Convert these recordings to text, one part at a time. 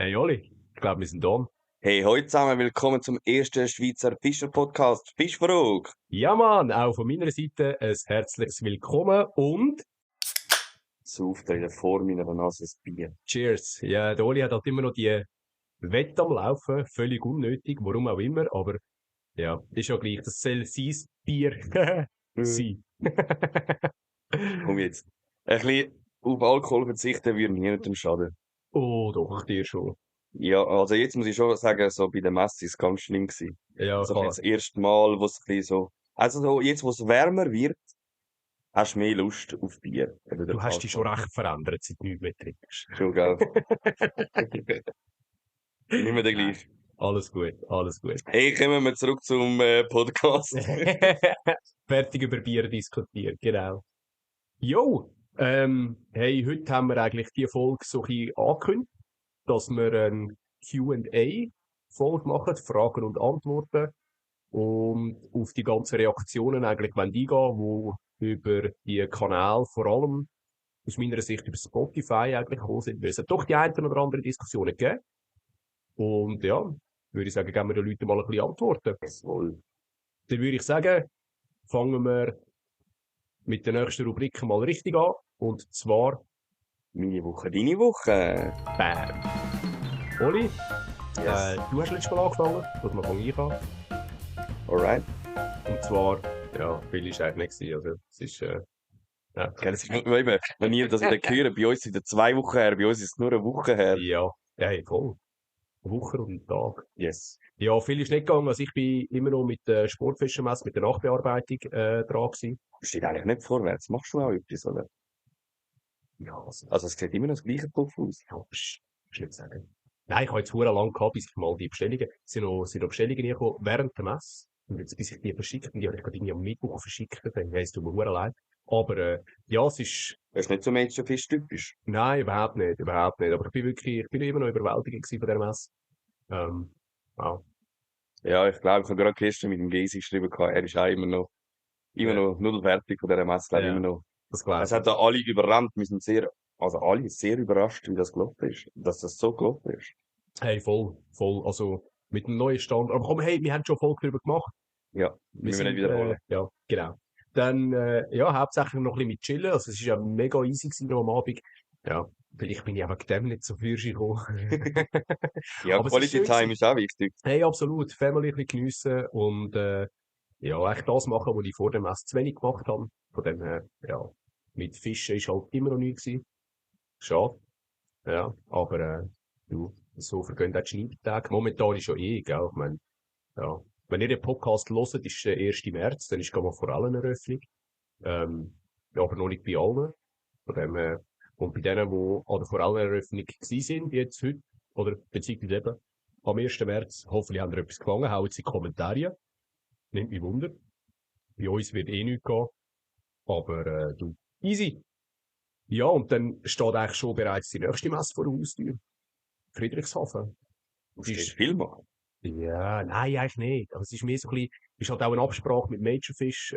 Hey Oli, ich glaube, wir sind da. Hey, heute zusammen, willkommen zum ersten Schweizer Fischer-Podcast Fischfrage. Ja Mann, auch von meiner Seite ein herzliches Willkommen und Sauft euch vor meiner Nase ein Bier. Cheers. Ja, der Oli hat halt immer noch die Wette am Laufen, völlig unnötig, warum auch immer, aber ja, ist ja gleich, das soll sein Bier sein. Komm jetzt. Ein bisschen auf Alkohol verzichten würde niemandem schaden. Oh doch, dir schon. Ja, also jetzt muss ich schon sagen, so bei der Messe ist es ganz schlimm gewesen. Ja, So ein bisschen klar. das erste Mal, wo es ein bisschen so... Also so, jetzt, wo es wärmer wird, hast du mehr Lust auf Bier. Eben Du durch hast dich schon Alkohol. recht verändert, seit du nichts mehr trinkst. Schon, gell? Nicht mehr der Nein, gleiche. alles gut, alles gut. Hey, kommen wir zurück zum Podcast. Fertig über Bier diskutiert, genau. Jo, hey, heute haben wir eigentlich die Folge so ein bisschen angekündigt, dass wir eine Q&A-Folge machen, Fragen und Antworten, und auf die ganzen Reaktionen eigentlich eingehen, die über die Kanäle, vor allem aus meiner Sicht über Spotify eigentlich gekommen sind. Es hat doch die eine oder andere Diskussionen gegeben. Und ja, würde ich sagen, geben wir den Leuten mal ein bisschen Antworten. Jawohl. Dann würde ich sagen, fangen wir mit der nächsten Rubrik mal richtig an. Und zwar, Meine Woche, deine Woche. bam. Oli, Yes. du hast letztes Mal angefangen, dass man fange ich an. Alright. Und zwar, ja, viel ist eigentlich nicht gewesen, also es ist, ja. Gell, es ist nur eben, wenn ihr das wieder hört, bei uns sind es 2 Wochen her, bei uns ist es nur eine Woche her. Ja, hey, voll. Eine Woche und einen Tag. Yes. Ja, viel ist nicht gegangen, also ich bin immer noch mit der Sportfischermesse, mit der Nachbearbeitung dran gewesen. Steht eigentlich nicht vorwärts. Machst du auch etwas, oder? Ja, Also es sieht immer noch das gleiche Puff aus. ja, ist nicht sagen. Nein, ich habe jetzt verdammt lang gehabt, bis ich mal die Bestellungen, sind noch Bestellungen reingekommen während der Messe. Und jetzt, bis ich die verschickt, und die habe ich gerade irgendwie am Mittwoch verschickt, dann heisst es tut mir verdammt leid. Aber, ja, es ist, Das ist nicht so Menschenfisch-typisch. nein, überhaupt nicht, überhaupt nicht. Aber ich bin immer noch überwältigt gewesen von der Messe. Wow. Ja, ich glaube, ich habe gerade gestern mit dem Gesi geschrieben, er ist auch immer Ja, noch nudelfertig von dieser Messe, glaube ich, ja, immer noch. das Es glaube hat ich. da alle überrannt, wir sind alle sehr überrascht, wie das gelaufen ist. Dass das so gelaufen ist. Hey, voll, voll. Also, mit einem neuen Stand. Aber komm, hey, wir haben schon Folge darüber gemacht. Ja, Wir müssen wir nicht sind, wiederholen. ja, genau. Dann, ja, hauptsächlich noch ein bisschen mit chillen. Also, es ist ja mega easy gewesen noch am Abend. Ja, vielleicht bin ich auch wegen dem nicht so für sich gekommen. Ja, Aber es ist Quality schön Time gewesen. ist auch wichtig. Hey, absolut. Family ein bisschen geniessen und, ja, echt das machen, was ich vor dem Mess zu wenig gemacht habe. Von dem her, ja, mit Fischen ist halt immer noch nichts gewesen. Schade. Ja, aber, du, so vergehen auch die Schneidtage. Momentan ist ja eh, gell, ich meine, ja. Wenn ihr den Podcast hört, ist der 1. März, dann ist gerade vor allem eine Eröffnung. Ja, aber noch nicht bei allen. Von dem, und bei denen, die an der Forelleneröffnung gewesen sind, jetzt heute, oder beziehungsweise eben am 1. März, hoffentlich haben ihr etwas gefangen, hauen sie in die Kommentare. Nimmt mich Wunder. Bei uns wird eh nichts gehen. Aber, du, easy. Ja, und dann steht eigentlich schon bereits die nächste Messe vor der Haustür. Friedrichshafen. Du Die stehst ist, viel machen. ja, nein, eigentlich nicht. Aber es ist mehr so ein bisschen, ist halt auch eine Absprache mit Majorfish.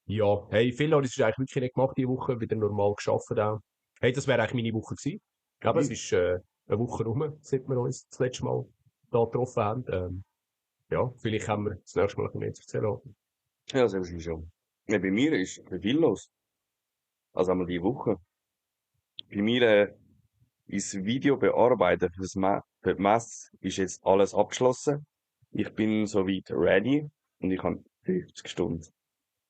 Ja, hey, viel habe ich eigentlich wirklich nicht gemacht diese Woche, wieder normal gearbeitet auch. Hey, das wäre eigentlich meine Woche gewesen. Aber es ist, eine Woche rum, seit wir uns das letzte Mal da getroffen haben. Ja, vielleicht haben wir das nächste Mal ein bisschen mehr zu erzählen. Ja, das ist schon. Ja, bei mir ist viel los. Also einmal die Woche. Bei mir ist Video bearbeiten für die Messe ist jetzt alles abgeschlossen. Ich bin soweit ready und ich habe 50 Stunden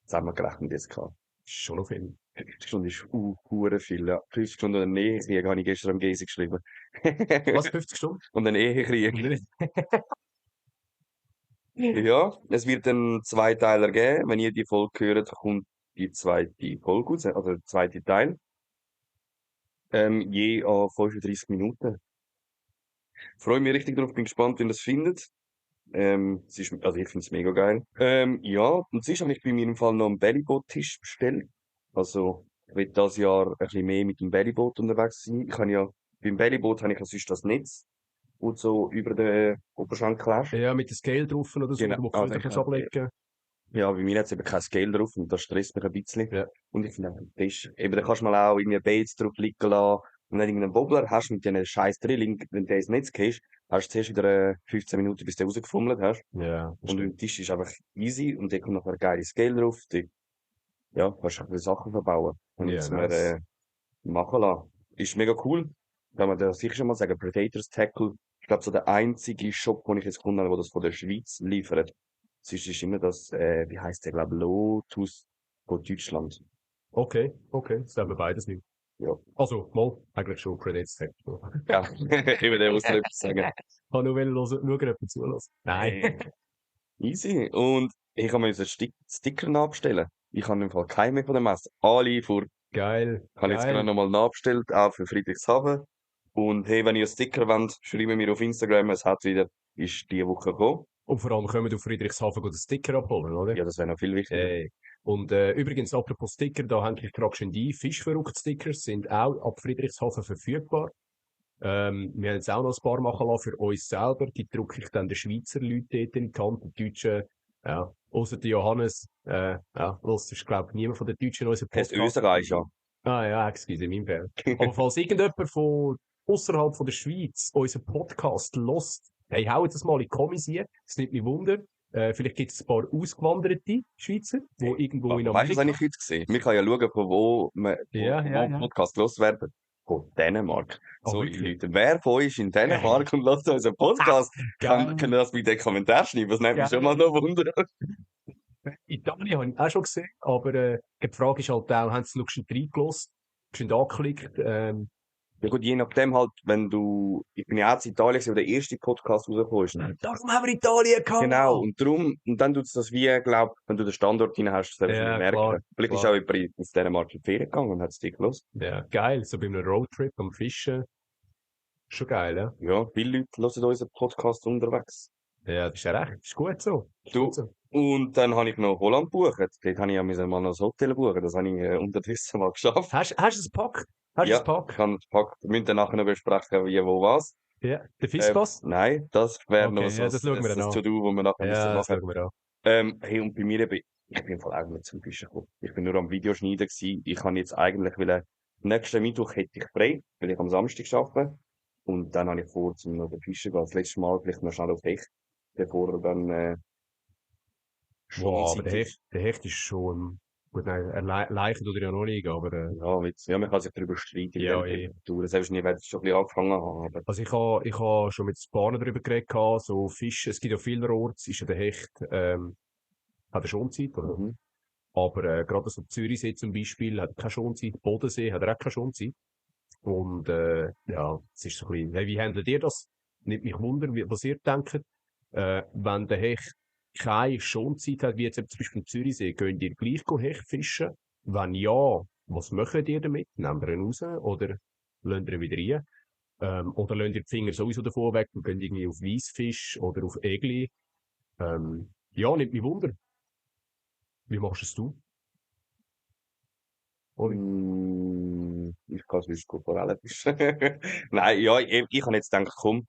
zusammengerechnet jetzt gehabt. Schon noch viel. 50 Stunden ist hure viel, ja. 50 Stunden Ehekrieg habe ich gestern am Gesi geschrieben. Was, 50 Stunden? Und ein Ehekrieg. Ja, es wird einen Zweiteiler geben. Wenn ihr die Folge hört, kommt die zweite Folge raus, also der zweite Teil. Je an 35 Minuten. Freue mich richtig drauf, bin gespannt, wie ihr das findet. Also ich finde es mega geil. Ja, und sonst habe ich bei mir im Fall noch einen Bellyboot-Tisch bestellt. Also, ich will das Jahr ein bisschen mehr mit dem Bellyboot unterwegs sein. Beim Bellyboot habe ich ja sonst das Netz, wo du so über den Oberschenkel hast. Ja, mit der Scale drauf oder so, Genau, wo du also Filter kannst ablegen. ja, bei mir hat es eben kein Scale drauf und das stresst mich ein bisschen. Ja. Und ich finde auch, das ist, eben, da kannst du mal auch irgendwie Baits drauf liegen lassen wenn du irgendeinen Wobbler hast mit diesen scheiß Drilling, wenn du ins Netz gehst, hast du zuerst wieder 15 Minuten, bis du rausgefummelt hast. Ja, Und stimmt. der Tisch ist einfach easy und da kommt noch ein geiles Scale drauf. Ja, kannst du ein bisschen Sachen verbauen. Und Ja, jetzt nice. machen lassen. Ist mega cool. Kann man da sicher schon mal sagen. Predators Tackle. Ich glaube, so der einzige Shop, den ich jetzt gefunden habe, der das von der Schweiz liefert. Sonst ist immer das, wie heisst der, glaube Lotus von Deutschland. Okay, das haben wir beides nicht. Ja. Also, mal, eigentlich schon Credits Tag. Ja, eben der muss da etwas sagen. Kann nur hören, nur jemand zulassen. Nein. Easy. Und ich habe mir jetzt einen Sticker nachbestellen. Ich habe im Fall keinen mehr von der Messe. Alle vor, Geil, habe jetzt gerade geil. nochmal nachbestellt, auch für Friedrichshafen. Und hey, wenn ihr einen Sticker wollt, schreibt mir auf Instagram, es hat wieder, ist diese Woche gekommen. Und vor allem können wir auf Friedrichshafen den Sticker abholen, oder? Ja, das wäre noch viel wichtiger. Und übrigens, apropos Sticker, da haben ich gerade schon die Fischverrückt-Stickers, sind auch ab Friedrichshafen verfügbar. Wir haben jetzt auch noch ein paar machen lassen für uns selber. Die drucke ich dann den Schweizer Leuten dort in die Hand, die Deutschen, ja, außer der Johannes, das ist, glaube ich, niemand von den Deutschen in unserem Heißt Podcast. Österreich, ja. Ah ja, excuse, mein Fehler. Aber falls irgendjemand von außerhalb von der Schweiz unseren Podcast lost, hey, haut das mal in die Kommis hier. Das nimmt mich Wunder. Vielleicht gibt es ein paar ausgewanderte Schweizer, die irgendwo in Weißt du, was Amerika... habe ich heute gesehen? Wir können ja schauen, von wo Ja. Podcast loswerden. Von Dänemark. Ah, So, wirklich? Leute, wer von euch ist in Dänemark und lässt unseren Podcast? Geil. Kann das bei den Kommentaren schreiben? Das nimmt mich Geil. schon mal noch Wunder. Italien habe ich auch schon gesehen, aber die Frage ist halt auch, haben sie noch schon reingelassen, schon angeklickt? Ja gut, je nachdem halt, ich bin ja auch in Italien gewesen, wo der erste Podcast rausgekommen ist. Darum haben wir Italien gehabt! Genau, und dann tut es das wie, glaub, wenn du den Standort rein hast, das Ja, merken. klar, Vielleicht ist klar. auch jemand aus Dänemark in die Ferien gegangen und hat es dich gehört. Ja, geil, so bei einem Roadtrip am Fischen. Schon geil, ja? Ja, viele Leute hören unseren Podcast unterwegs. Ja, das ist ja recht, ist gut so. Ist Du, gut so. und dann habe ich noch Holland gebucht. Dort habe ich ja mal noch ein Hotel buchen. Das habe ich unterdessen mal geschafft. Hast du es gepackt? Hast du Ja, es gepackt? ich habe es gepackt. Wir müssen dann nachher noch besprechen, wie, wo, was. Ja, der Fischpass? Nein, das wäre noch Okay, so ja, das schauen wir dann ein an. To-Do, das wir nachher müssen Ja, das machen. schauen wir an. Hey, und bei mir eben, ich bin im Fall auch nicht zum Fischen gekommen. Ich bin nur am Videoschneiden gewesen. Ich kann jetzt eigentlich, nächsten Mittwoch hätte ich frei, weil ich am Samstag arbeite. Und dann habe ich vor, zum noch den Fischen gehen. Das letzte Mal vielleicht noch schnell auf Hecht, bevor er dann, Wow, aber Schonzeit ist. der Hecht ist schon... Gut, nein, Leichen tut er ja noch nicht, aber... Ja, man kann sich darüber streiten, Ja, in den Temperaturen. Selbst nicht, weil es schon ein bisschen angefangen haben. Aber Also ich ha schon mit Spahnen darüber geredet, gehabt, so Fische, es gibt ja vielerorts, ist ja der Hecht, hat er Schonzeit, oder? mhm. Aber gerade so Zürichsee zum Beispiel hat keine Schonzeit, Bodensee hat er auch keine Schonzeit. Und ja, es ist so ein bisschen, hey, wie handelt ihr das? Nimmt mich wunder, was ihr denkt. Wenn der Hecht keine Schonzeit hat, wie jetzt eben zum Beispiel im Zürichsee, könnt ihr gleich Hecht fischen? Wenn ja, was macht ihr damit? Nehmt ihr ihn raus oder lasst ihr ihn wieder rein? Oder lasst ihr die Finger sowieso davon weg und geht irgendwie auf Weissfisch oder auf Egli? Ja, nimmt mich wunder. Wie machst es du? Oli? Ich kann sonst gut Forellen fischen. Nein, ja, ich habe jetzt gedacht, komm,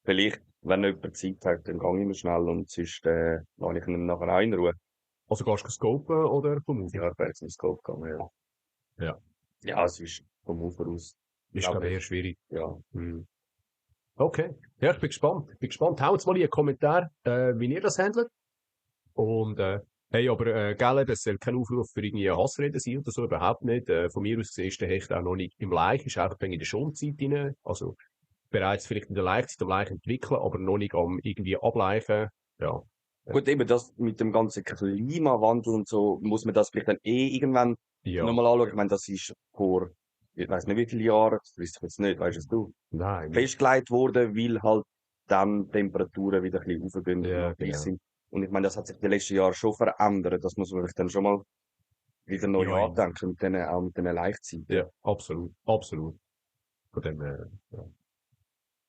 vielleicht, wenn jemand Zeit hat, dann gehe ich noch schnell und sonst, lasse ich ihn nachher auch in Ruhe. Also gehst du scopen oder vom Ufer? Ja, ich wäre jetzt ins Scope gegangen, ja. Ja. Ja, es ist vom Ufer aus, Ist, glaube glaube ich, eher ich. schwierig. Ja. Okay. Ja, ich bin gespannt. Haut mal in einen Kommentar, wie ihr das handelt. Und, hey, aber, gell, das soll kein Aufruf für irgendwie Hassreden sein oder so, überhaupt nicht. Von mir aus gesehen ist der Hecht auch noch nicht im Laich, ist einfach in der Schonzeit rein. Also, bereits vielleicht in der Laichzeit am Laich entwickeln, aber noch nicht am irgendwie ableichen. Ja. Gut, eben das mit dem ganzen Klimawandel und so, muss man das vielleicht dann irgendwann Ja. nochmal anschauen. Ich meine, das ist vor, ich weiß nicht wie viele Jahren, das weiss ich jetzt nicht, weißt es du, Nein. festgelegt worden, weil halt dann Temperaturen wieder ein bisschen aufgehen Ja, und gleich genau. sind. Und ich meine, das hat sich die letzten Jahre schon verändert. Das muss man sich dann schon mal wieder neu Ja, andenken, auch mit den Leichtzeiten. Ja, absolut. Absolut. Von dem, ja.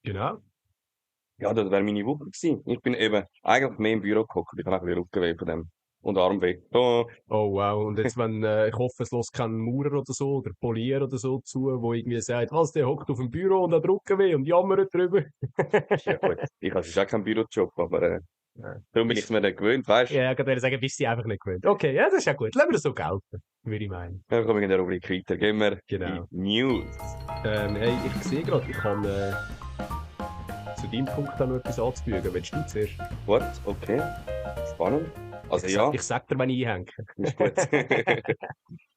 Genau. Ja, das wäre meine Woche gewesen. Ich bin eben eigentlich mehr im Büro gehockt. Ich habe auch ein bisschen Rückenweh von dem. Und Armweh. Oh. Oh wow, und jetzt wenn, ich hoffe, es lässt kein Maurer oder so, oder Polier oder so zu, wo irgendwie sagt, was, der hockt auf dem Büro und hat Rückenweh und jammert drüber. Ja gut, ich habe sonst auch keinen Bürojob, aber Ja. darum bin ich es mir nicht gewöhnt, weißt du? Ja, ich kann sagen, bist du einfach nicht gewöhnt. Okay, ja, das ist ja gut. Lassen wir das so gelten. würde ich meinen. Dann kommen wir in der Rubrik weiter. Gehen wir Genau. in News. Hey, ich sehe gerade, ich kann zu deinem Punkt dann noch etwas anzufügen. Willst du zuerst? Gut, okay. Spannend. Also ja, Ich sag dir, wenn ich einhänge. ist gut.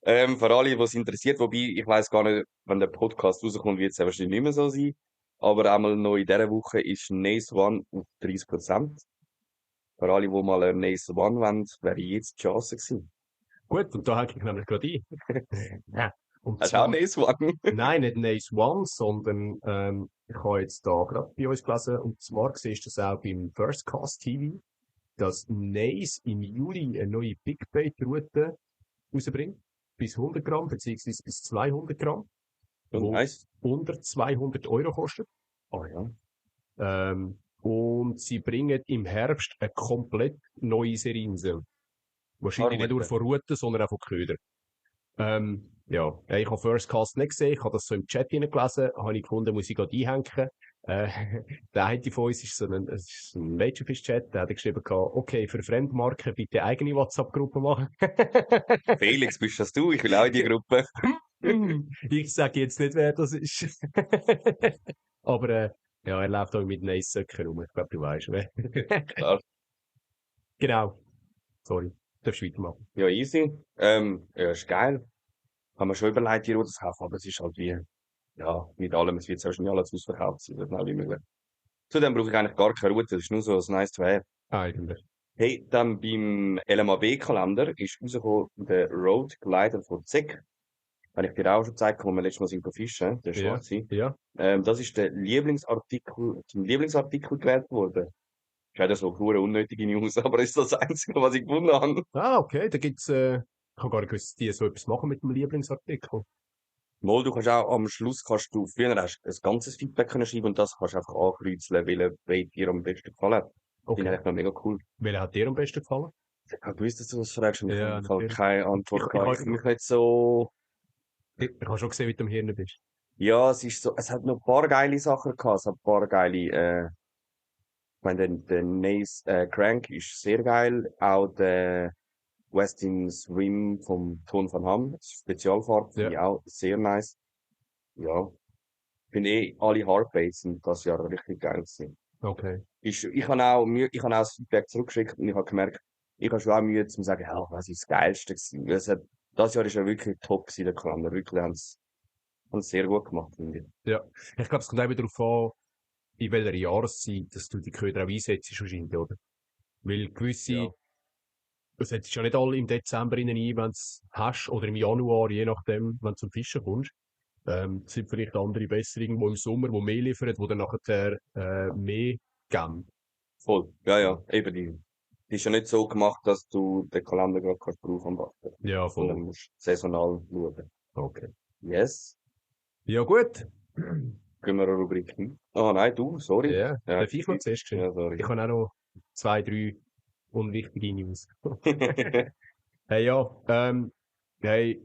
Für alle, die es interessiert, wobei ich weiß gar nicht, wenn der Podcast rauskommt, wird es ja wahrscheinlich nicht mehr so sein. Aber einmal noch in dieser Woche ist Nace One auf 30%. Für alle, die mal ein Nace One wollen, wäre jetzt die Chance gewesen. Gut, und da hänge ich nämlich gerade ein. Ja. Und Hast du auch zwar, Nace One? nein, nicht Nace One, sondern ich habe jetzt da gerade bei uns gelesen, und zwar siehst du das auch beim First Cast TV, dass Nace im Juli eine neue Big Bait Route rausbringt, bis 100 Gramm, beziehungsweise bis 200 Gramm, Und wo nice. unter 200 Euro kostet. Oh ja. Und sie bringen im Herbst eine komplett neue Serie raus. Wahrscheinlich nicht nur Route. von Routen, sondern auch von Ködern. Ja, ich habe First Cast nicht gesehen, ich habe das so im Chat hineingelesen, habe ich gefunden, muss ich gerade einhängen. Äh, der eine von uns ist es ist ein Mädchenfisch-Chat, der hat geschrieben, okay, für Fremdmarken bitte eigene WhatsApp-Gruppe machen. Felix, bist das du? Ich will auch in die Gruppe. Ich sage jetzt nicht, wer das ist. Aber ja, er läuft auch mit Nice-Söcken rum. Ich glaube, du weißt, wer. Klar. Genau. Sorry. Darfst du weitermachen? Ja, easy. Ja, ist geil. Haben wir schon überlegt, die Route zu kaufen, aber es ist halt wie, ja, mit allem, es wird sehr schnell alles ausverkauft sein, so schnell wie möglich. Zudem brauche ich eigentlich gar keine Route, das ist nur so ein nice to have. Eigentlich. Hey, dann beim LMAB-Kalender ist rausgekommen der Road Glider von ZEC. Habe ich dir auch schon gezeigt, wo wir letztes Mal sind fischen, der Ja, schwarze. ja. Das ist der Lieblingsartikel, zum Lieblingsartikel gewählt worden. Ist leider so eine unnötige News, aber ist das Einzige, was ich gefunden habe. Ah, okay, da gibt's, ich habe gar nicht gewusst, dass die so etwas machen mit dem Lieblingsartikel. Mal, du kannst auch am Schluss früher hast du ein ganzes Feedback können schreiben und das kannst du einfach ankreuzeln, welcher Bait dir am besten gefallen hat. Finde ich Okay. eigentlich noch mega cool. Welcher hat dir am besten gefallen? Ich habe gewusst, dass du das fragst und ich Ja, habe im Fall natürlich. keine Antwort Ich, gehabt. Ich mich nicht so, ich habe schon gesehen, wie du am Hirn bist. ja, es ist so, es hat noch ein paar geile Sachen gehabt, es hat ein paar geile, ich meine, der Nace, Crank ist sehr geil, auch der Westin Swim vom Ton van Ham, Spezialfarbe, finde ich Ja, auch sehr nice. Ja, finde alle Hardbaits sind das Jahr richtig geil gewesen. okay. Ich habe auch, ich habe auch das Feedback zurückgeschickt und ich habe gemerkt, ich habe schon auch Mühe zu sagen, ja, was ist das Geilste gewesen? Das Jahr ist ja wirklich top gewesen, der Kalender. Wirklich haben es sehr gut gemacht, finde ich. Ja. Ich glaube, es kommt eben darauf an, in welcher Jahreszeit, dass du die Köder auch einsetzt, wahrscheinlich, oder? Weil gewisse, Ja. du setzt ja nicht alle im Dezember rein ein, wenn du es hast, oder im Januar, je nachdem, wenn du zum Fischen kommst. Sind vielleicht andere besser irgendwo im Sommer, die mehr liefern, die dann nachher mehr geben. Voll. Ja, ja, eben die ist ja nicht so gemacht, dass du den Kalender gerade kannst brauchen am Wasser. Ja, Sondern voll. musst saisonal schauen. Okay. Yes. Ja, gut. Gehen wir eine Rubrik hin. Ah, nein, du, sorry. Ja, Ja, darf ich noch zuerst ja, geschehen? sorry. Ich habe auch noch 2, 3 unwichtige News. Hey, ja, hey,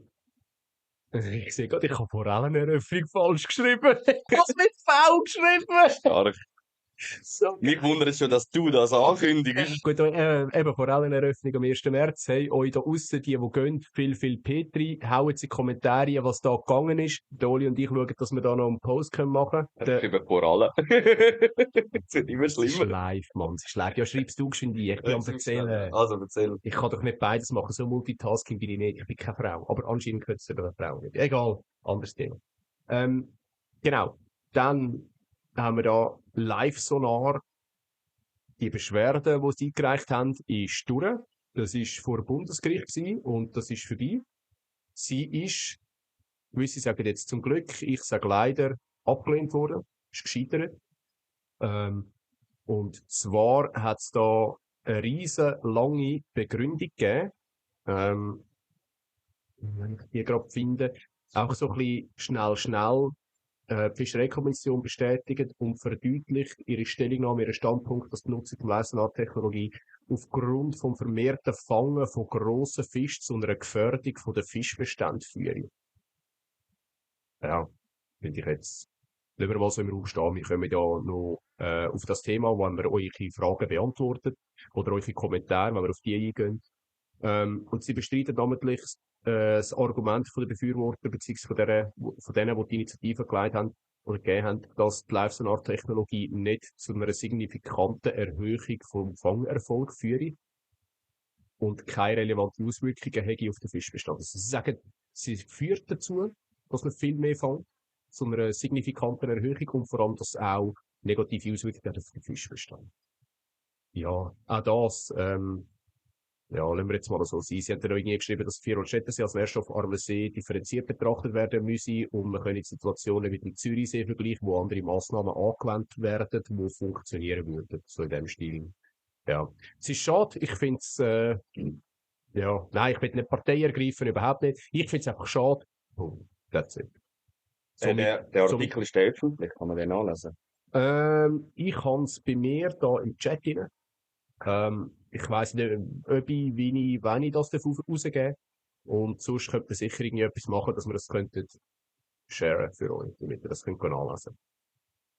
ich sehe gerade, ich habe Forelleneröffnung falsch geschrieben. Ich habe es mit V geschrieben. Stark. So Mich wundert es schon, dass du das ankündigst. Gut, eben Forelleneröffnung am 1. März. Hey, euch da aussen, die gehen, viel Petri, hauen sie in die Kommentare, was da gegangen ist. Der Oli und ich schauen, dass wir da noch einen Post machen können. Ich über Korallen. Es wird immer Es ist schlimmer. live, Mann. Es ist live. Ja, schreibst du schon die. Ich bin am erzählen. Also, erzähl. Ich kann doch nicht beides machen. So Multitasking bin ich nicht. Ich bin keine Frau. Aber anscheinend gehört es einer Frau nicht. Egal. Anderes Thema. Genau. Dann haben wir da Live-Sonar. Die Beschwerde, die sie eingereicht haben, ist durch. Das ist vor dem Bundesgericht gewesen und das ist vorbei. Sie ist, gewisse sagen jetzt zum Glück, ich sage leider, abgelehnt worden. Ist gescheitert. Und zwar hat es da eine riesen lange Begründung gegeben. Wenn ich die gerade finde, auch so ein bisschen schnell die Fischereikommission bestätigt und verdeutlicht ihre Stellungnahme, ihren Standpunkt, dass die Nutzung der Wellsonar-Technologie aufgrund vom vermehrten Fangen von grossen Fischen zu einer Gefährdung von der Fischbestände führe. Ja, finde ich jetzt lieber mal so im Raum stehen. Wir kommen ja noch auf das Thema, wenn wir eure Fragen beantworten oder eure Kommentare, wenn wir auf die eingehen. Und sie bestreiten namentlich das Argument von den Befürwortern, beziehungsweise von denen, die die Initiative geleitet haben oder gegeben haben, dass die Live-Sonar-Technologie nicht zu einer signifikanten Erhöhung vom Fangerfolg führe und keine relevanten Auswirkungen hätte auf den Fischbestand. Also sie sagen, sie führt dazu, dass man viel mehr fängt, zu einer signifikanten Erhöhung und vor allem, dass es auch negative Auswirkungen hat auf den Fischbestand. Ja, auch das, ja, lassen wir jetzt mal so sein. Sie haben dann auch irgendwie geschrieben, dass Vierwaldstättersee als nährstoffarmer See differenziert betrachtet werden müsse und man können Situationen mit dem Zürichsee vergleichen, wo andere Massnahmen angewendet werden, die funktionieren würden. So in dem Stil. Ja. Es ist schade. Ich finde es, ja, nein, ich will nicht Partei ergreifen, überhaupt nicht. Ich finde es einfach schade. Oh, that's it. Der Artikel ist veröffentlicht, kann man den nachlesen? Ich habe es bei mir da im Chat rein. Ich weiss nicht, wann ich das rausgeben. Und sonst könnte man sicher irgendwie etwas machen, dass wir das könnten sharen für euch, damit ihr das könnt anlesen.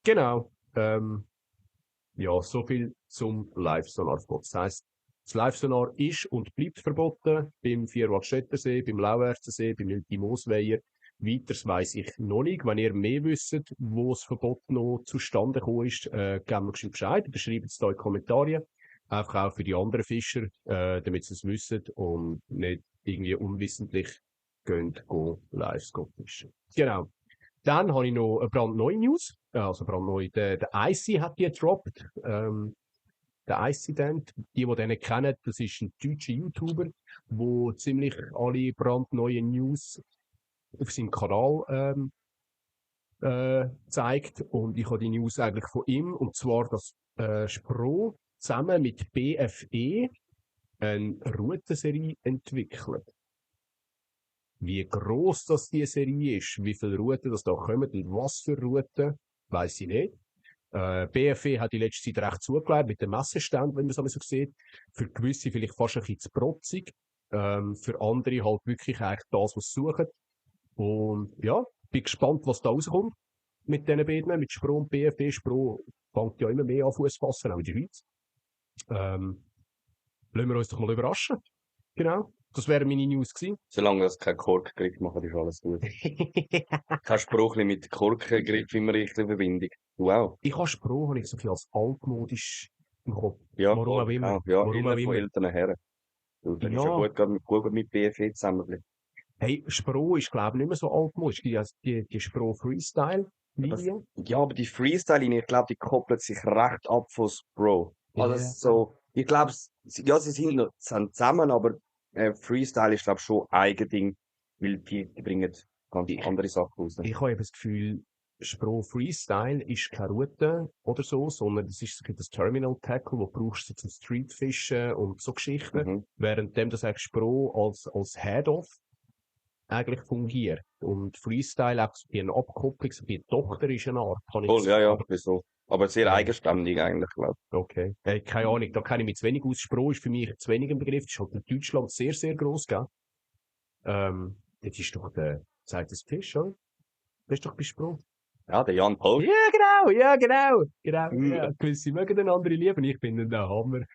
Genau. Ja, so viel zum Live-Sonar-Verbot. Das heisst, das Live-Sonar ist und bleibt verboten beim Vierwaldstättersee, beim Lauerzensee, beim Ultimosweiher. Weiters weiss ich noch nicht. Wenn ihr mehr wisst, wo das Verbot noch zustande gekommen ist, gebt mir Bescheid. Oder schreibt es da in die Kommentare. Einfach auch für die anderen Fischer, damit sie es wissen und nicht irgendwie unwissentlich gehen live fischen. Genau. Dann habe ich noch eine brandneue News. Also brandneu. Der IC hat die gedroppt. Der IC-Dent. Die den kennen, das ist ein deutscher YouTuber, der ziemlich alle brandneuen News auf seinem Kanal zeigt. Und ich habe die News eigentlich von ihm. Und zwar, dass Spro zusammen mit BFE eine Routenserie entwickelt. Wie gross das die Serie ist, wie viele Routen das da kommen und was für Routen, weiss ich nicht. BFE hat in letzter Zeit recht zugelegt mit dem Messestand, wenn man es so sieht. Für gewisse vielleicht fast ein bisschen zu protzig. Für andere halt wirklich eigentlich das, was sie suchen. Und ja, bin gespannt, was da rauskommt mit diesen beiden, mit Spro und BFE. Spro fängt ja immer mehr an Fuß fassen, auch in der Schweiz. Lassen wir uns doch mal überraschen. Genau. Das wären meine News gewesen. Solange das kein Korkgriff macht, ist alles gut. Kein Spruch mit Korkgriff immer richtig Verbindung. Wow. Ich habe Spruch, habe ich so viel als altmodisch im Kopf. Ja, Warum auch immer. Ja, Warum auch von immer. älteren Herren. Dann ist ja gut mit BFE zusammen. Hey, Spro ist, glaube ich, nicht mehr so altmodisch. Die Spro Freestyle-Linie. Ja, aber die Freestyle-Linie, ich glaube, die koppelt sich recht ab von Spro. Also so, ich glaube, ja, sie sind zusammen, aber Freestyle ist, glaube ich, schon Eigending, weil die bringen ganz andere Sachen raus. Ich habe eben das Gefühl, Spro Freestyle ist keine Route oder so, sondern das ist das Terminal Tackle, das brauchst du zum Streetfischen und so Geschichten. Währenddem das eigentlich Spro als Head-Off eigentlich fungiert. Und Freestyle auch so wie eine Abkopplung, so wie eine Tochter ist eine Art. Ja, so. Aber sehr eigenständig eigentlich, glaube ich. Okay. Keine Ahnung, da kenne ich mich zu wenig aus. Spro ist für mich zu wenig ein Begriff. Das ist halt in Deutschland sehr, sehr gross, gell? Das ist doch zeigt das Fisch, oder? Das ist doch bei Spro. Ja, der Jan Paul. Ja, genau. Ja, gewisse mögen den anderen lieben, ich bin der Hammer.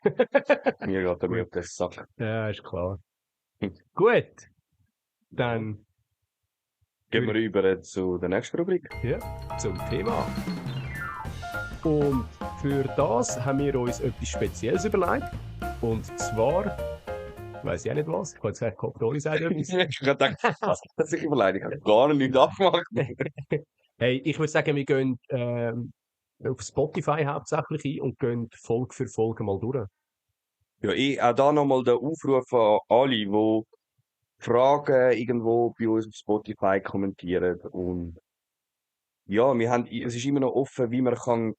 Mir geht er mir auf den Sack. Ja, ist klar. Gut. Dann gehen wir über zu der nächsten Rubrik. Ja, zum Thema. Und für das haben wir uns etwas Spezielles überlegt. Und zwar, weiss ich auch nicht was, ich kann jetzt sagen, Kontrolle sagen etwas. Ich habe gedacht, was hat er sich überlegt? Ich habe gar nichts abgemacht. Hey, ich würde sagen, wir gehen auf Spotify hauptsächlich ein und gehen Folge für Folge mal durch. Ja, auch da nochmal der Aufruf an alle, die Fragen irgendwo bei uns auf Spotify kommentieren. Und ja, es ist immer noch offen, wie man kann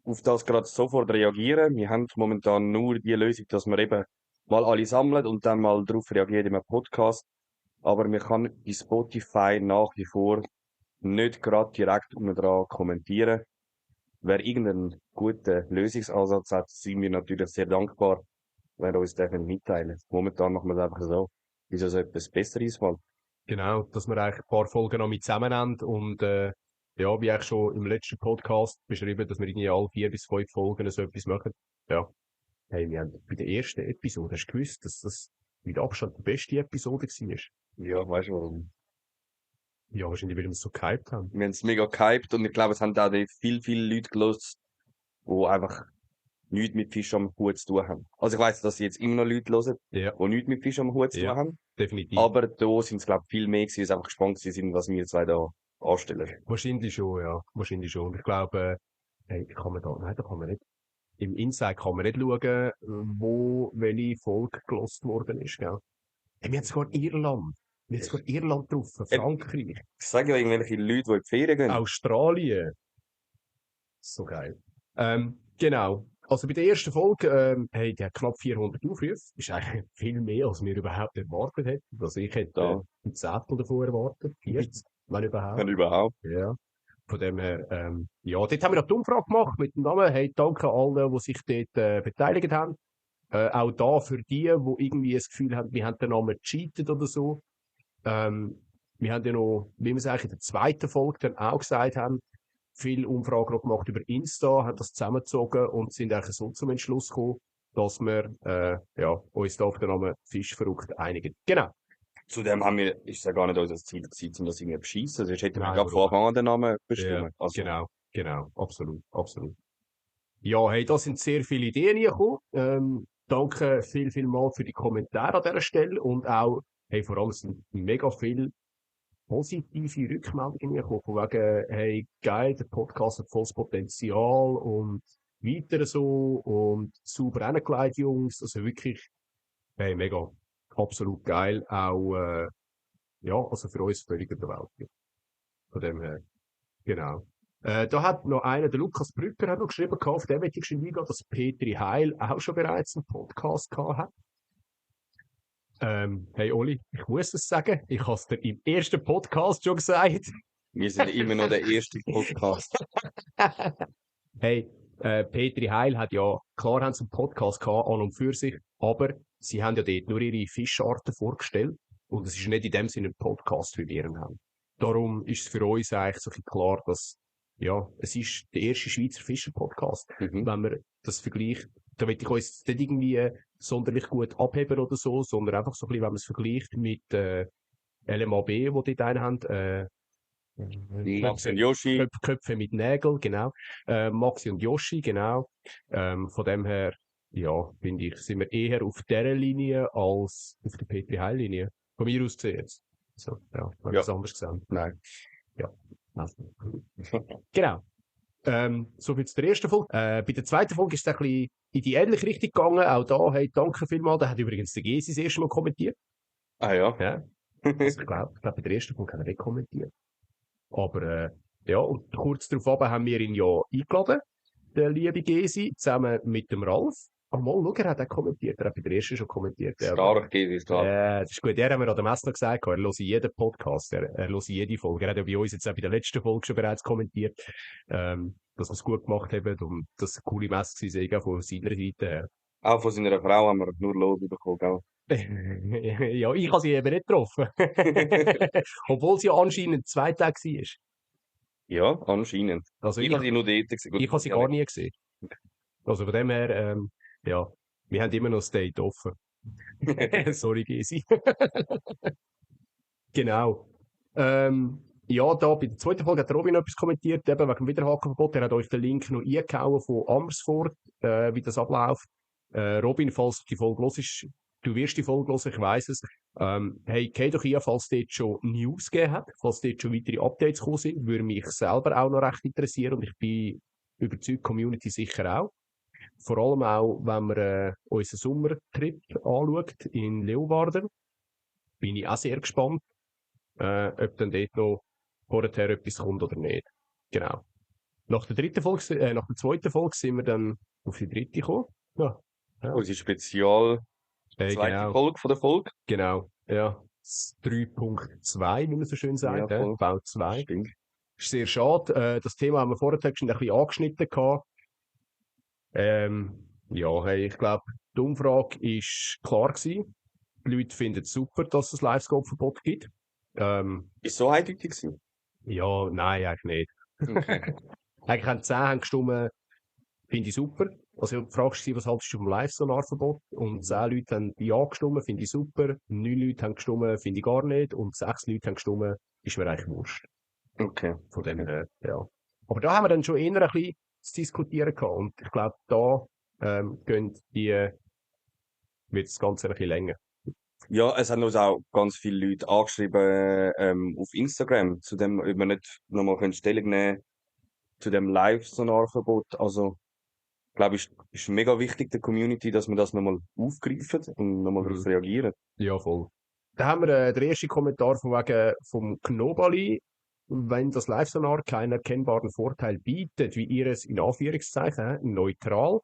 auf das gerade sofort reagieren. Wir haben momentan nur die Lösung, dass wir eben mal alle sammeln und dann mal darauf reagieren in einem Podcast. Aber man kann bei Spotify nach wie vor nicht gerade direkt dran kommentieren. Wer irgendeinen guten Lösungsansatz hat, sind wir natürlich sehr dankbar, wenn er uns den mitteilen. Momentan machen wir es einfach so, bis es etwas Besseres mal. Genau, dass wir eigentlich ein paar Folgen noch mit zusammennehmen und ja, wie eigentlich schon im letzten Podcast beschrieben, dass wir irgendwie alle 4 bis 5 Folgen so etwas machen. Ja. Hey, wir haben bei der ersten Episode, hast du gewusst, dass das mit Abstand die beste Episode war? Ja, weißt du warum? Ja, wahrscheinlich, weil wir es so gehypt haben. Wir haben es mega gehypt und ich glaube, es haben auch viele Leute gehört, die einfach nichts mit Fisch am Hut zu tun haben. Also ich weiss, dass jetzt immer noch Leute hören, Ja, die nichts mit Fisch am Hut zu tun ja, haben. definitiv. Aber da sind es, glaube ich, viel mehr gewesen, die einfach gespannt sind, was wir zwei da anstellen. Wahrscheinlich schon, ja. Wahrscheinlich schon. Ich glaube, hey, nein, da kann man nicht. Im Inside kann man nicht schauen, wo welche Folge gelost worden ist, gell? Hey, wir haben sogar Irland. Wir haben sogar Irland drauf, Frankreich, Ich sage ja irgendwelche Leute, die in die Ferien gehen. Australien. So geil. Genau. Also bei der ersten Folge, hey, die hat knapp 400 Aufrufe. Ist eigentlich viel mehr, als wir überhaupt erwartet hätten. Also ich hätte Da, ein Zehntel davon erwartet. 40, wenn überhaupt. wenn überhaupt. Ja. Von dem her, ja, dort haben wir noch die Umfrage gemacht mit dem Namen. Hey, danke allen, die sich dort beteiligt haben. Auch da für die irgendwie das Gefühl haben, wir haben den Namen gecheatet oder so. Wir haben ja noch, wie wir es eigentlich in der zweiten Folge dann auch gesagt haben, viel Umfragen noch gemacht über Insta, haben das zusammengezogen und sind eigentlich so zum Entschluss gekommen, dass wir ja, uns da auf den Namen Fischverrückt einigen. Genau. Zudem ist es ja gar nicht unser Ziel gewesen, um das irgendwie beschissen. Sonst hätten wir Nein, gerade von warum? Anfang an den Namen Ja, bestimmt. Also, genau, absolut, absolut. Ja, hey, da sind sehr viele Ideen gekommen. Danke viel mal für die Kommentare an dieser Stelle und auch, hey, vor allem sind mega viele positive Rückmeldungen gekommen, von wegen, hey, geil, der Podcast hat volles Potenzial und weiter so und super angelegt, Jungs. Also wirklich, hey, mega, absolut geil. Auch, ja, also für uns völlig überwältigend. Von dem her, genau. Da hat noch einer, der Lukas Brücker, hat noch geschrieben, auf dem hätte ich schon eingehen, dass Petri Heil auch schon bereits einen Podcast gehabt hat. Hey Oli, ich muss es sagen, ich habe es dir im ersten Podcast schon gesagt. wir sind immer noch der erste Podcast. Hey, Petri Heil hat ja, klar haben sie einen Podcast gehabt, an und für sich, aber sie haben ja dort nur ihre Fischarten vorgestellt und es ist nicht in dem Sinne ein Podcast, wie wir ihn haben. Darum ist es für uns eigentlich so ein bisschen klar, dass, ja, es ist der erste Schweizer Fischer-Podcast. Mhm. Wenn man das vergleicht, da will ich uns nicht irgendwie sonderlich gut abheben oder so, sondern einfach so ein bisschen, wenn man es vergleicht mit, LMAB, wo die einen haben, Max und Yoshi. Köpfe mit Nägeln, genau. Maxi und Yoshi, genau. Von dem her, ja, finde ich, sind wir eher auf dieser Linie als auf der Petri Heil-Linie. Von mir aus gesehen jetzt. So, ja, wenn wir Ja. es anders gesehen. Nein. Ja. Also. Genau. So viel zu der ersten Folge. Bei der zweiten Folge ist es ein bisschen in die ähnliche Richtung gegangen. Auch da, hey, danke vielmals. Da hat übrigens der Gesi das erste Mal kommentiert. Ah ja. Ja. Also ich glaube, bei der ersten Folge hat er nicht kommentiert. Aber ja, und kurz darauf haben wir ihn ja eingeladen, der liebe Gesi, zusammen mit dem Ralf. Ach mal, schau, er hat auch kommentiert. Er hat bei der ersten schon kommentiert. Stark, Gesi, stark. Das ist gut. Der haben wir an der Messe noch gesagt. Er hört jeden Podcast. Er hört jede Folge. Er hat ja bei uns jetzt auch bei der letzten Folge schon bereits kommentiert, dass wir es gut gemacht haben und dass es eine coole Messe war, von seiner Seite her. Auch von seiner Frau haben wir nur Lob bekommen, gell? Ja, ich habe sie eben nicht getroffen. Obwohl sie anscheinend 2 Tage war. Ja, anscheinend. Also Ich habe sie nur dort gesehen. Gut, ich habe sie gar nie gesehen. Also von dem her, ja, wir haben immer noch das Date offen. Sorry, Gesi. Genau. Ja, da bei der zweiten Folge hat Robin etwas kommentiert, eben wegen dem Wiederhakenverbot. Er hat euch den Link noch eingehauen von Amersfoort, wie das abläuft. Robin, falls du die Folge hörst, du wirst die Folge hören, ich weiss es. Hey, geh doch hier, falls dort schon News gegeben hat, falls dort schon weitere Updates gekommen sind, würde mich selber auch noch recht interessieren und ich bin überzeugt, Community sicher auch. Vor allem auch, wenn man unseren Sommertrip anschaut in Leeuwarden, bin ich auch sehr gespannt, ob dann dort noch vorher etwas kommt oder nicht. Genau. Nach der zweiten Folge sind wir dann auf die dritte gekommen. Ja. Unsere Spezial zweite Genau. Folge von der Folge. Genau. Ja. 3.2, wie man so schön sagt. Ja, voll. Bau 2. Stimmt. Ist sehr schade. Das Thema haben wir vorher schon ein bisschen angeschnitten gehabt. Ja, hey, ich glaube, die Umfrage ist klar gewesen. Die Leute finden es super, dass es Live-Scope-Verbot gibt. Ist so eindeutig gewesen? Ja, nein, eigentlich nicht. Okay. Eigentlich haben 10 gestimmt, finde ich super. Also, du fragst sie, was haltest du vom Live-Sonar-Verbot? Und 10 Leute haben ja gestimmt, finde ich super. 9 Leute haben gestimmt, finde ich gar nicht. Und 6 Leute haben gestimmt, ist mir eigentlich wurscht. Okay, Von dem okay. her, ja. Aber da haben wir dann schon eher ein bisschen zu diskutieren gehabt. Und ich glaube, da, wird das Ganze ein bisschen länger. Ja, es haben uns auch ganz viele Leute angeschrieben, auf Instagram, zu dem, ob wir nicht nochmal Stellung nehmen zu dem Live-Sonarverbot. Also, glaube ich, ist mega wichtig der Community, dass wir das nochmal aufgreifen und nochmal darauf Mhm. reagieren. Ja, voll. Da haben wir den ersten Kommentar von wegen vom Knobali. Wenn das Live-Sonar keinen erkennbaren Vorteil bietet, wie ihr es in Anführungszeichen neutral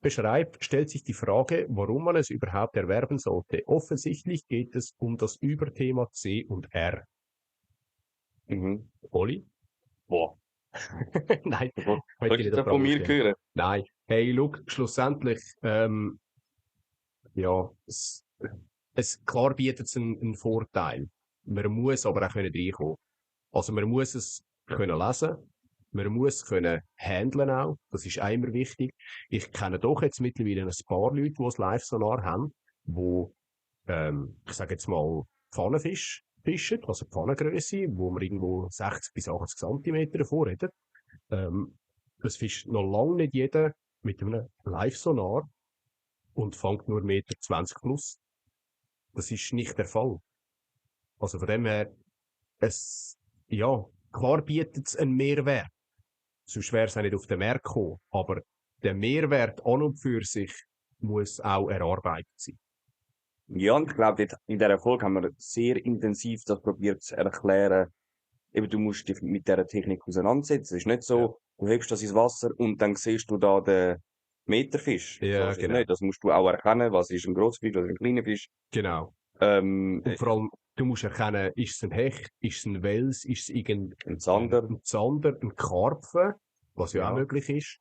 beschreibt, stellt sich die Frage, warum man es überhaupt erwerben sollte. Offensichtlich geht es um das Überthema C und R. Mhm. Oli? Boah. Nein, Was möchte ich willst nicht du da von mir provozieren. hören? Nein. Hey, look, schlussendlich, ja, klar bietet es einen Vorteil. Man muss aber auch reinkommen. Also man muss es können lesen, man muss es können handeln auch, das ist auch immer wichtig. Ich kenne doch jetzt mittlerweile ein paar Leute, die ein Live-Sonar haben, wo, ich sage jetzt mal, Pfannenfisch fischen, also Pfannengrösse, wo man irgendwo 60 bis 80 Zentimeter davor hat. Das fischt noch lange nicht jeder mit einem Live-Sonar und fängt nur 1,20 Meter plus. Das ist nicht der Fall. Also von dem her, es, ja, klar bietet es einen Mehrwert. Sonst wäre es auch nicht auf den Markt gekommen. Aber der Mehrwert an und für sich muss auch erarbeitet sein. Ja, und ich glaube, in dieser Folge haben wir sehr intensiv das probiert zu erklären. Eben, du musst dich mit dieser Technik auseinandersetzen. Es ist nicht Ja, so, du hebst das ins Wasser und dann siehst du da den Meterfisch. So ja, ist es genau. nicht. Das musst du auch erkennen, was ist ein Grossfisch, was ist ein kleiner Fisch. Genau. Ähm, Und vor allem, du musst erkennen, ist es ein Hecht, ist es ein Wels, ist es ein irgendein Zander. ein Zander, ein Karpfen, was ja auch Ja. möglich ist.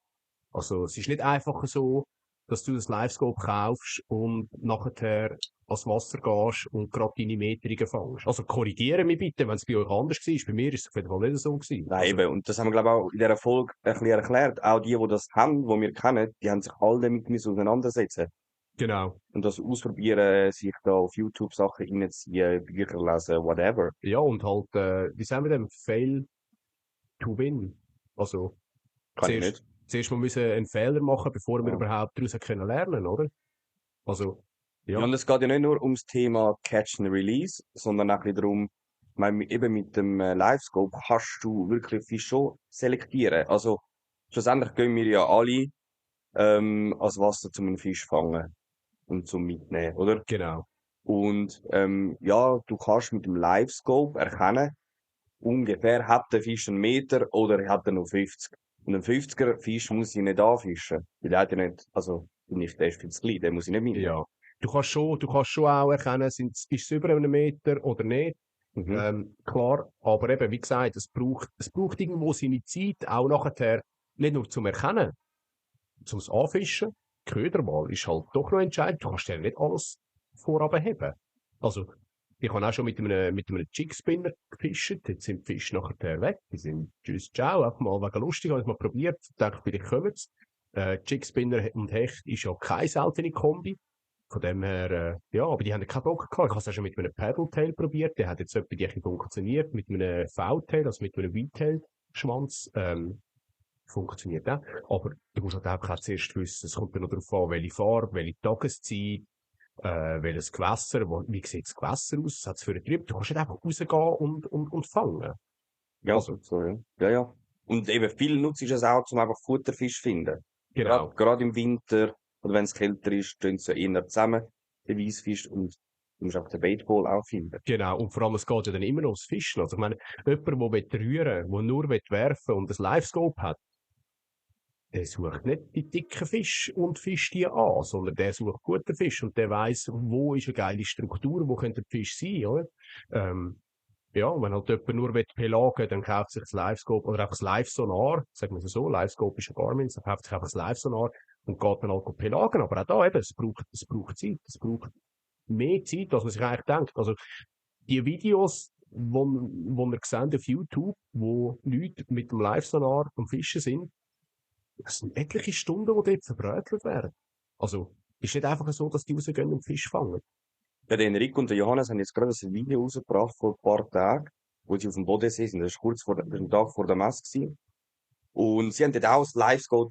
Also es ist nicht einfach so, dass du das Livescope kaufst und nachher ans Wasser gehst und gerade deine Meterungen fängst. Also korrigiere mich bitte, wenn es bei euch anders war. Bei mir ist es auf jeden Fall nicht so gewesen. Nein, Also, eben. Und das haben wir, glaube ich, auch in dieser Folge ein bisschen erklärt. Auch die das haben, die wir kennen, die haben sich alle damit müssen auseinandersetzen. genau. Und das ausprobieren, sich da auf YouTube Sachen reinziehen, Bücher lesen, whatever. Ja, und halt, wie sagen wir denn? Fail to win. Also, Kann ich zuerst, nicht. zuerst mal müssen einen Fehler machen, bevor wir Ja. überhaupt daraus können lernen, oder? Also, Ja, ja, und es geht ja nicht nur ums Thema Catch and Release, sondern auch ein bisschen darum, ich meine, eben mit dem Livescope kannst du wirklich Fisch schon selektieren. Also, schlussendlich gehen wir ja alle ans Wasser zum einen Fisch fangen und zum Mitnehmen, oder? genau. Und ja, du kannst mit dem Livescope erkennen, ungefähr hat der Fisch einen Meter oder hat er nur 50. Und ein 50er Fisch muss ich nicht anfischen. Weil der hat ja nicht, also nicht, der ist viel zu klein, den muss ich nicht mitnehmen. Ja. Du kannst schon auch erkennen, ist es über einen Meter oder nicht. Mhm. Klar, aber eben, wie gesagt, es braucht irgendwo seine Zeit, auch nachher, nicht nur zum Erkennen, zum Anfischen. Die Köderwahl ist halt doch noch entscheidend. Du kannst ja nicht alles vorab heben. Also, ich habe auch schon mit einem Jig-Spinner gefischt. Jetzt sind die Fische nachher weg. Die sind tschüss, ciao. Einfach mal wegen lustig, habe ich mal probiert. Dachte, vielleicht kommen's. Jig-Spinner und Hecht ist ja keine seltene Kombi. Von dem her, ja, aber die haben keinen Bock gehabt. Ich habe es auch schon mit einem Paddle-Tail probiert. Der hat jetzt etwa die ein bisschen funktioniert. Mit einem V-Tail, also mit einem V-Tail-Schwanz, funktioniert auch. Aber du musst halt auch zuerst wissen, es kommt ja noch darauf an, welche Farbe, welche Tageszeit, welches Gewässer, wie sieht das Gewässer aus, was hat es für einen Trieb. Du kannst nicht einfach rausgehen und fangen. Ja, Also, so, ja. Ja, ja. Und eben viel nutzt es auch, um einfach Futterfisch zu finden. genau. Gerade im Winter, oder wenn es kälter ist, tun sie ja eher zusammen, der Weissfisch, und du musst auch den Baitball auch finden. Genau. Und vor allem, es geht ja dann immer noch ums Fischen. Also, ich meine, jemand, der rühren will, der nur werfen will und ein Livescope hat, der sucht nicht die dicken Fisch und fischt die an, sondern der sucht guten Fisch und der weiss, wo ist eine geile Struktur, wo könnte der Fisch sein, oder? Ähm, ja, wenn halt jemand nur pelagen, dann kauft sich das Livescope oder einfach das Live-Sonar, sagen wir es so, Livescope ist ein Garmin, dann kauft sich einfach das Live-Sonar und geht dann halt pelagen. Aber auch da eben, es braucht Zeit, es braucht mehr Zeit, als man sich eigentlich denkt. Also, die Videos, wo wir sehen auf YouTube, wo Leute mit dem Live-Sonar am Fischen sind, das sind etliche Stunden, die dort verbrötelt werden. Also, ist nicht einfach so, dass die rausgehen und Fisch fangen. Ja, der Enrico und der Johannes haben jetzt gerade ein Video rausgebracht vor ein paar Tagen, wo sie auf dem Bodensee sind. Das war kurz vor dem Tag vor der Messe gewesen. Und sie haben dort auch das Live-Scout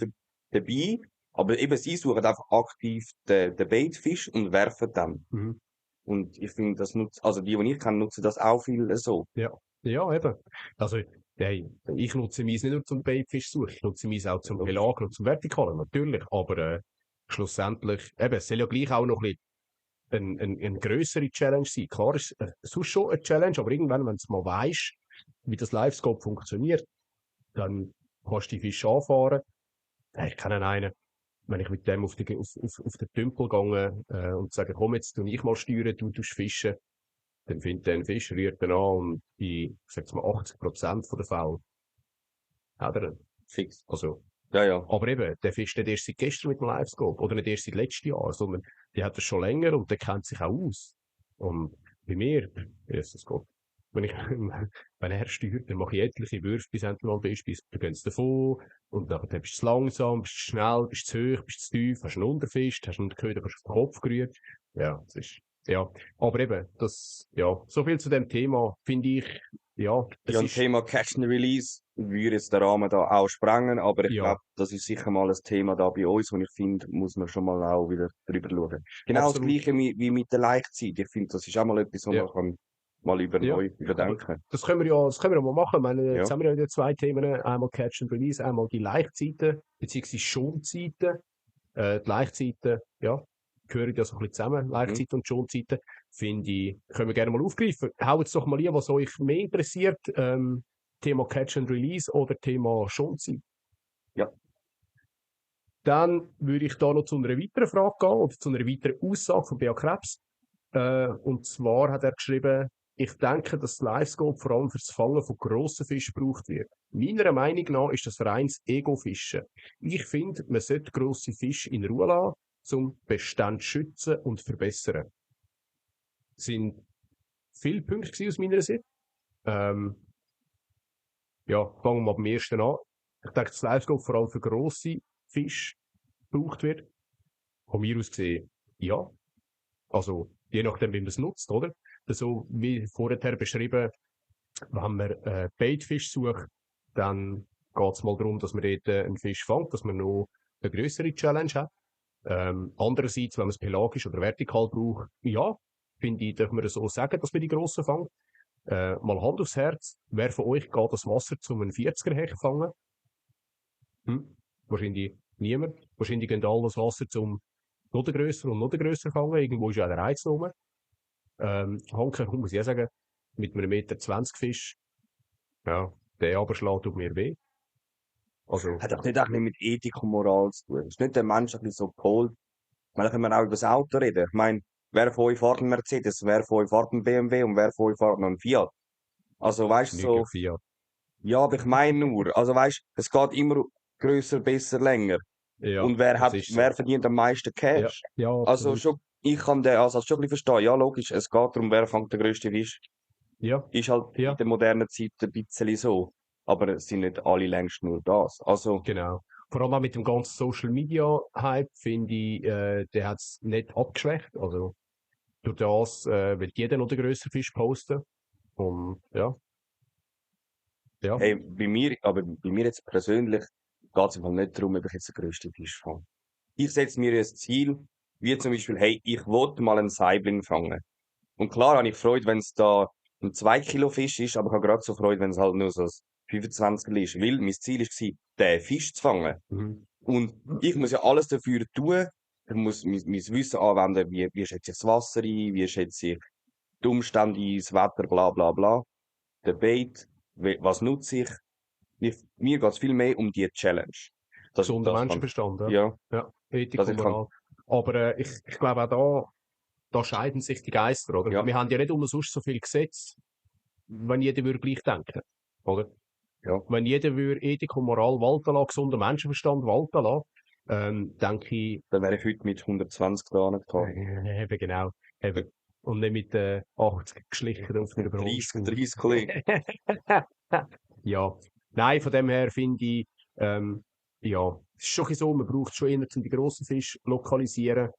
dabei, aber eben sie suchen einfach aktiv den Baitfisch und werfen dann. Mhm. Und ich finde, das nutzt, also die ich kenne, nutzen das auch viel so. Ja, ja, eben. Also, hey, ich nutze meins nicht nur zum Baitfisch suchen, ich nutze meins auch zum Logisch. Pelagen und zum Vertikalen, natürlich. Aber schlussendlich, eben, es soll ja gleich auch noch ein bisschen eine grössere Challenge sein. Klar ist sonst schon eine Challenge, aber irgendwann, wenn du mal weisst, wie das Livescope funktioniert, dann kannst du die Fische anfahren. Ich kenne einen, wenn ich mit dem auf den Tümpel gehe und sage, komm, jetzt tu ich mal steuern, du tust fischen, dann findet der einen Fisch, rührt ihn an und in, ich sag's mal, 80% der Fälle hat er ihn. Fix. Also, Ja, ja. aber eben, der fischt nicht erst seit gestern mit dem Livescope oder nicht erst seit letztem Jahr, sondern der hat das schon länger und der kennt sich auch aus. Und bei mir, Jesus Gott, wenn ich, wenn er steuert, dann mache ich etliche Würfe, bis endlich mal bist, dann gehen sie davon, und dann bist du zu langsam, bist du zu schnell, bist du zu hoch, bist du zu tief, hast einen Unterfisch, hast einen Köder, hast auf den Kopf gerührt. Ja, das ist, ja. Aber eben, das, ja, so viel zu dem Thema, finde ich, ja, es Ja, ein ist, Thema Catch and Release würde jetzt den Rahmen da auch sprengen, aber ich ja, glaube, das ist sicher mal ein Thema da bei uns, und ich finde, muss man schon mal auch wieder drüber schauen. Genau das absolut, Gleiche wie mit der Leichtzeit. Ich finde, das ist auch mal etwas, was ja. man kann mal Ja, neu aber überdenken. das können wir ja mal machen. Ich meine, jetzt Ja. haben wir ja wieder zwei Themen. Einmal Catch and Release, einmal die Leichtzeiten, beziehungsweise Schonzeiten. Die Leichtzeiten, ja, gehören ja so ein bisschen zusammen. Mhm. Leichtzeiten und Schonzeiten. Finde ich, können wir gerne mal aufgreifen. Haut es doch mal an, was euch mehr interessiert. Thema Catch and Release oder Thema Schonzeit. Ja. Dann würde ich da noch zu einer weiteren Frage gehen oder zu einer weiteren Aussage von Bea Krebs. Und zwar hat er geschrieben, ich denke, dass das Livescope vor allem fürs Fangen von grossen Fischen gebraucht wird. Meiner Meinung nach ist das reines Ego-Fischen. Ich finde, man sollte grosse Fische in Ruhe lassen, um Bestand zu schützen und zu verbessern. Das sind viele Punkte aus meiner Sicht. Ja, fangen wir mal beim ersten an. Ich denke, das Livescope vor allem für grosse Fische gebraucht wird. Von mir aus gesehen, ja. Also, je nachdem, wie man es nutzt, oder? So wie vorher beschrieben, wenn man Baitfisch sucht, dann geht es mal darum, dass man dort einen Fisch fängt, dass man noch eine größere Challenge hat. Andererseits, wenn man es pelagisch oder vertikal braucht, ja, finde ich, darf man so sagen, dass man die grossen fangen. Mal Hand aufs Herz, wer von euch geht das Wasser zum einen 40er-Hecht fangen? Wahrscheinlich niemand. Wahrscheinlich gehen alle das Wasser zum noch grösser und noch grösser fangen. Irgendwo ist ja der Reiz rum. Handkehrt muss ich auch sagen, mit einem 1,20 m Fisch, ja, der Aberschlag tut mir weh. Also, Hat doch nicht auch mit Ethik und Moral zu tun. Ist nicht der Mensch ein bisschen so gepolt? Ich meine, da können wir auch über das Auto reden. Ich meine, wer von euch fährt einen Mercedes, wer von euch fährt einen BMW und wer von euch fährt noch einen Fiat? Also, weißt du, nicht so, gegen Fiat. ja, aber ich meine nur, also weißt du, es geht immer grösser, besser, länger. Ja, Und das ist so. wer verdient am meisten Ja, Cash? ja, Also absolut. schon, ich kann den Ansatz schon ein bisschen verstehen. Ja, logisch, es geht darum, wer fängt den grössten Fisch. Ja, Ist halt ja, in der modernen Zeit ein bisschen so. Aber es sind nicht alle längst nur das. Also, genau. Vor allem auch mit dem ganzen Social Media Hype finde ich, der hat es nicht abgeschwächt. Also, durch das will jeder noch den grösseren Fisch posten. Und ja, ja, hey, bei mir jetzt persönlich geht es nicht darum, ob ich jetzt den grössten Fisch fange. Ich setze mir ein Ziel, wie zum Beispiel, hey, ich will mal einen Saibling fangen. Und klar habe ich Freude, wenn es da ein 2 Kilo Fisch ist, aber ich habe gerade so Freude, wenn es halt nur so ein 25 ist. Weil mein Ziel war, den Fisch zu fangen. mhm. Und ich muss ja alles dafür tun. Ich muss mein Wissen anwenden, wie schätze ich das Wasser ein, wie schätze ich die Umstände ein, das Wetter, bla bla bla. Der Bait, was nutze ich? Mir geht es viel mehr um die Challenge. Gesunder Das kann, Menschenverstand, ja. ja, Ja, Ethik dass und ich kann, Moral. Aber ich glaube auch da scheiden sich die Geister, oder? ja, Wir haben ja nicht umsonst so viele Gesetze, wenn jeder würde gleich denken, oder? ja. Wenn jeder würde Ethik und Moral walten lassen, gesunder Menschenverstand walten lassen, denke ich, Dann wäre ich heute mit 120 da angetan. eben genau, eben. Und nicht mit 80 geschlichen auf einer 30 Kollegen. Ja, nein, von dem her finde ich, ja, es ist schon ein bisschen so, man braucht schon eher, um die grossen Fische zu lokalisieren.